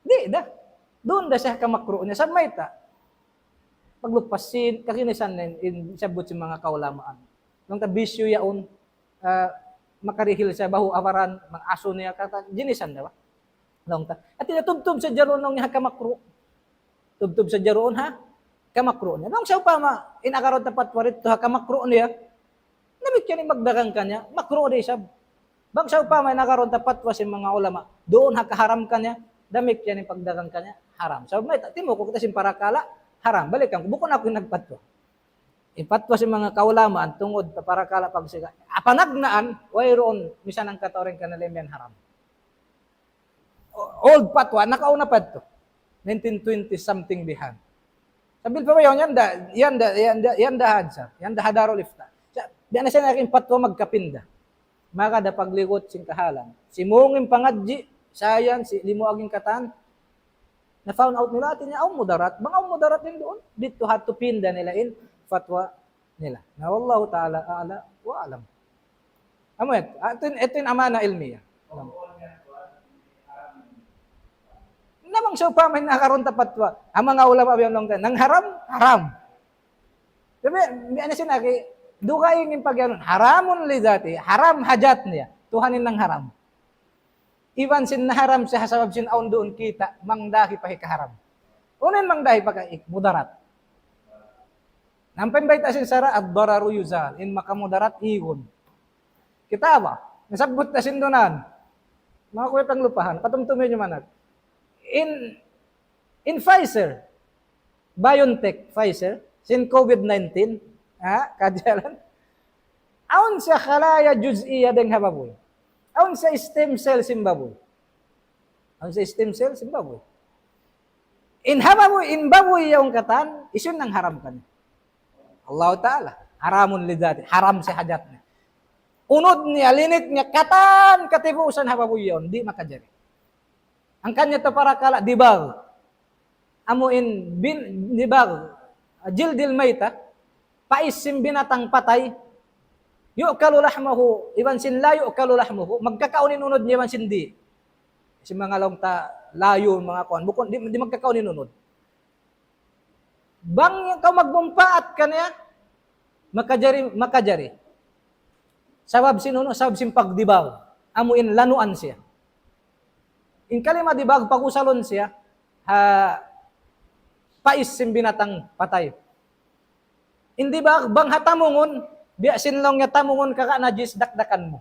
Di' da. Duun da siya kamakruh niya. Sa' mayta'? Paglupas sin, kaginisan in, in siyabbut sin manga kaulamaan. Laung ta bisyu yaun, ah, makarihil siya bahu' abaran, manga asu niya, kata, ginisan da ba? Laung ta. Hati niya tubtub sadja duun laung niya ha kamakruh. Tubtub sadja duun ha kamakruh niya. Bang sawpama, in agarun ta patwa didtu ha kamakruh niya, damikkiyan in pagdagang kaniya, makruh da isab. Bang sawpama in agarun ta patwa sin manga ulama, duun ha kaharam kaniya, damikkiyan in pagdagang kaniya, haram. Sabab mayta', timukuk kita sin parakala', haram. Balikan ku, bukun aku in nagpatwa. In patwa sin manga kaulamaan, tungud pa parakala' pagsika. Panagnaan, wayruun, misan hangkatau dayn kanila imiyan haram. O-, old patwa, nakauna pa yadtu. Nineteen twenty something bihan. Sambil pa ba yan, yan da, yan da, yan da, yan da hadja, yan da ha Darul Ifta. Sa', biya' na siya na in patwa magkapinda. Maka da pagligut sin kahalan. Simūng in pangadji', science, limuag in katan. Na found out nila, hati niya, awn mudarat. Bang awn mudarat duun, didtu ha yadtu pinda nila in fatwa nila. Na wallahu ta'ala a'la wa a'lam. Amu yadtu, ah, yadtu in, yadtu in amana ilmiya. Alam. Na bang sawpama in agarun ta patwa, in manga ulama biya' laung ta, nangharam, haram. Tapi, biya' na sin agi, dugaing in pagiyanun, haramun li dhati, haram ha dhat niya, Tuhan in nangharam. Iban sin naharam siya ha sabab sin awn duun kita', mangdahi pa hikaharam. Unu in mangdahi pa ka-, ik-, mudarat. Ampa in bayta' sin sara', ad-dararu yuzal, in makamudarat igun. Kita' ba? Nasabbut na sin duun. Manga kuya' panglupahan, patumtumi niyu manat. In, in Pfizer, BioNTech, Pfizer, sin COVID nineteen, ha, kajalan. Awn siya khalaya juz'iyya dayn ha babuy. Awn siya stem cell sin babuy. Awn siya stem cell sin babuy. In ha babuy, in babuy yaun katan, hisiyu in nangharam kaniya? Allah Ta'ala. Haramun li dhati. Haram siya ha dhat niya. Unud niya, linit niya, katan katibuusan ha babuy yaun. Di' makajari. Hangkan niya ta parakala' dibagh. Amu in bin-, dibagh. Jildil mayta. Pais sin binatang patay. Yu'kalu lahmuhu, iban sin la yu'kalu lahmuhu. Magkakaun in unud niya iban sin di'. Sin manga laung ta layu, manga kuwan. Bukun, di', di' magkakaun in unud. Bang kaw magmumpaat kaniya, makajari, makajari. Sabab sin unu, sabab sin pagdibagh. Amu in lanuan siya. In kalima dibagh, pag-usalun siya, ha, pais sin binatang patay. In dibagh, bang ha tamungun, biya' sin laung niya tamungun kaka' najis dakdakan mu.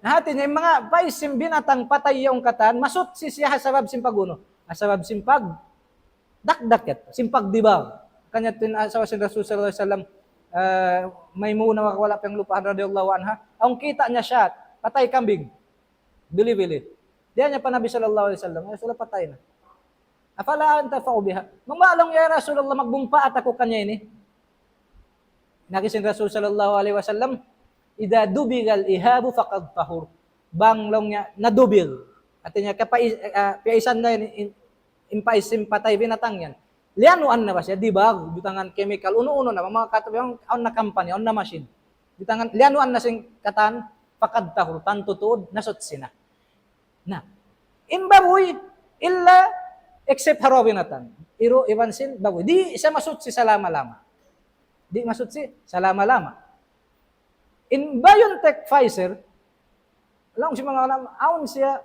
Na hati niya, in manga pais sin binatang patay yaun katan, masuchi siya ha sabab sin pag-unu. Ha sabab sin pagdakdak yadtu, sin pagdibagh. Hangkan yadtu in asawa sin Rasul sallallahu alayhi wasallam, ah, Maymuna, maka wala' piyanglupahan radiyallahu anha. Awn kita' niya shat, patay kambing. Bili-bili. Diya niya pa Nabi sallallahu alayhi wasallam, "Ya Rasulullah, patay na. Afala antafa'u biha?" Mangmahalung, "Ya Rasulullah, magmumpaat aku kaniya ini." Laung sin Rasul sallallahu alayhi wasallam, "Idha dubighal ihabu faqad tahur." Bang laung niya, nadubigh. Hātinya, kapais-, ah, piyaisan na in, in, in pais, in patay binatang yan. Liyanuan na ba siya? Dibagh, butangan chemical, unu-unu na, manga katu-, awn na company, awn na machine. Butangan, liyanuan na sin katan, faqad tahur, tantu tuud, nasuchi na. Na, in babuy, illa, except ha duwa binatang. Iru' iban sin babuy. Di' siya masuchi salama-lama. Di' masuchi salama-lama. In BioNTech Pfizer, laung sin manga ulama, awn siya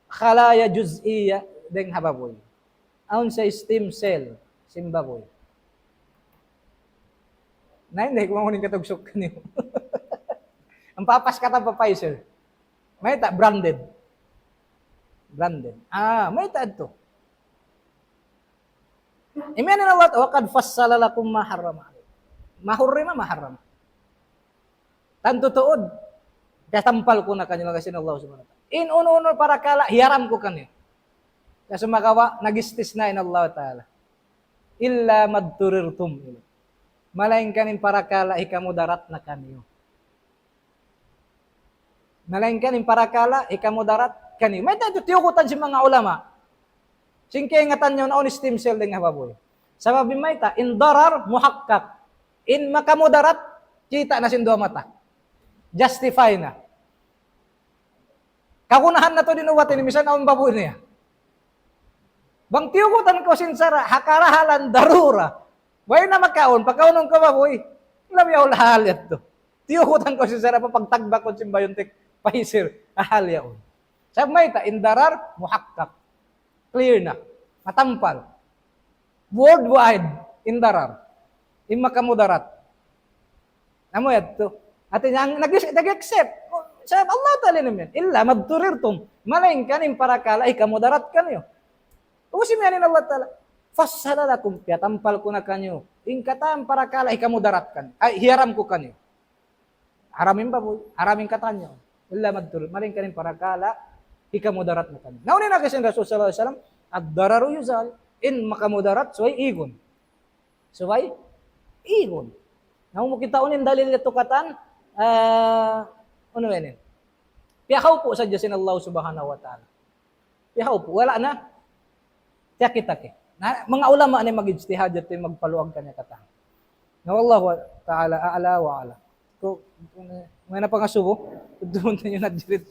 khalaya juz'iyya dayn ha babuy. Awn siya stem cell sin babuy. Na, di' ku maunu in katugsuk niyu. Ampa pas katan pa Pfizer. Mayta', branded. Branded. Ah, mayta' yadtu. Imiyan in Allah, "Wa qad fassala lakum ma harrama alaykum." Ma hurrima, ma harrama. Tantu tuud, piyatampal ku na kaniyu, laung sin Allah subhanahu wa ta'ala. In unu-unu parakala', hiyaram ku kaniyu. Sumagawa', nag-istisna in Allah ta'ala. "Illa madturirtum ilayh." Malaingkan in parakala' hikamudarat na kaniyu. Malaingkan in parakala' hikamudarat kaniyu. Mayta' yadtu tiyugutan sin manga ulama. Sin kaingatan niyu na awn stem cell dayn ha babuy. Sabab in mayta', in darar muhaqqaq. In makamudarat, kīta' na sin duwa mata. Justify na. Kagunahan natu' in ubat ini, misan awn babuy niya. Bang tiyugutan kaw sin sara', ha karahalan darura. Way na makaun, pakaunun kaw babuy. Labi yaun hal yadtu. Tiyugutan kaw sin sara' pa pagtagbakun sin BioNTech Pfizer. Hal yaun. Sabab mayta', in darar, muhaqqaq. Clear na. Matampal. Worldwide, in darar. In makamudarat. Amu yadtu. Hātinya, nag-, nag-accept. Sabab Allah ta'ala naman. "Illa madturirtum." Malaingkan in parakala' hikamudarat kaniyu. Ubus imiyan in Allah ta'ala. "Fassala lakum." Piyatampal ku na kaniyu. In katan parakala' hikamudarat kaniyu. Ay, hiyaram ku kaniyu. Haram in babuy, haram in katan niyu. "Illa madtur." Malaingkan in parakala' hikamudarat na kaniyu. Na, unu in agi sin Rasul sallallahu alayhi wasallam, "Ad-dararu yuzal." In makamudarat, subay igun. Subay igun. Na, amu kita unu in dalil yadtu katan, ah, unu yan in. Piyakaupu sadja sin Allah subhanahu wa ta'ala. Piyakaupu, wala' na. Tiyakita ke. Na, manga ulama na mag-ijtihad yadtu, magpaluag kaniya katan. Na, wallahu ta'ala a'la wa a'lam. Ku, may na pangasubu, duun na yun na dirit.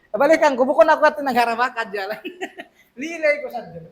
Balikan ku, bukun aku yadtu nagharap ha jalan. Lilay ku sadja.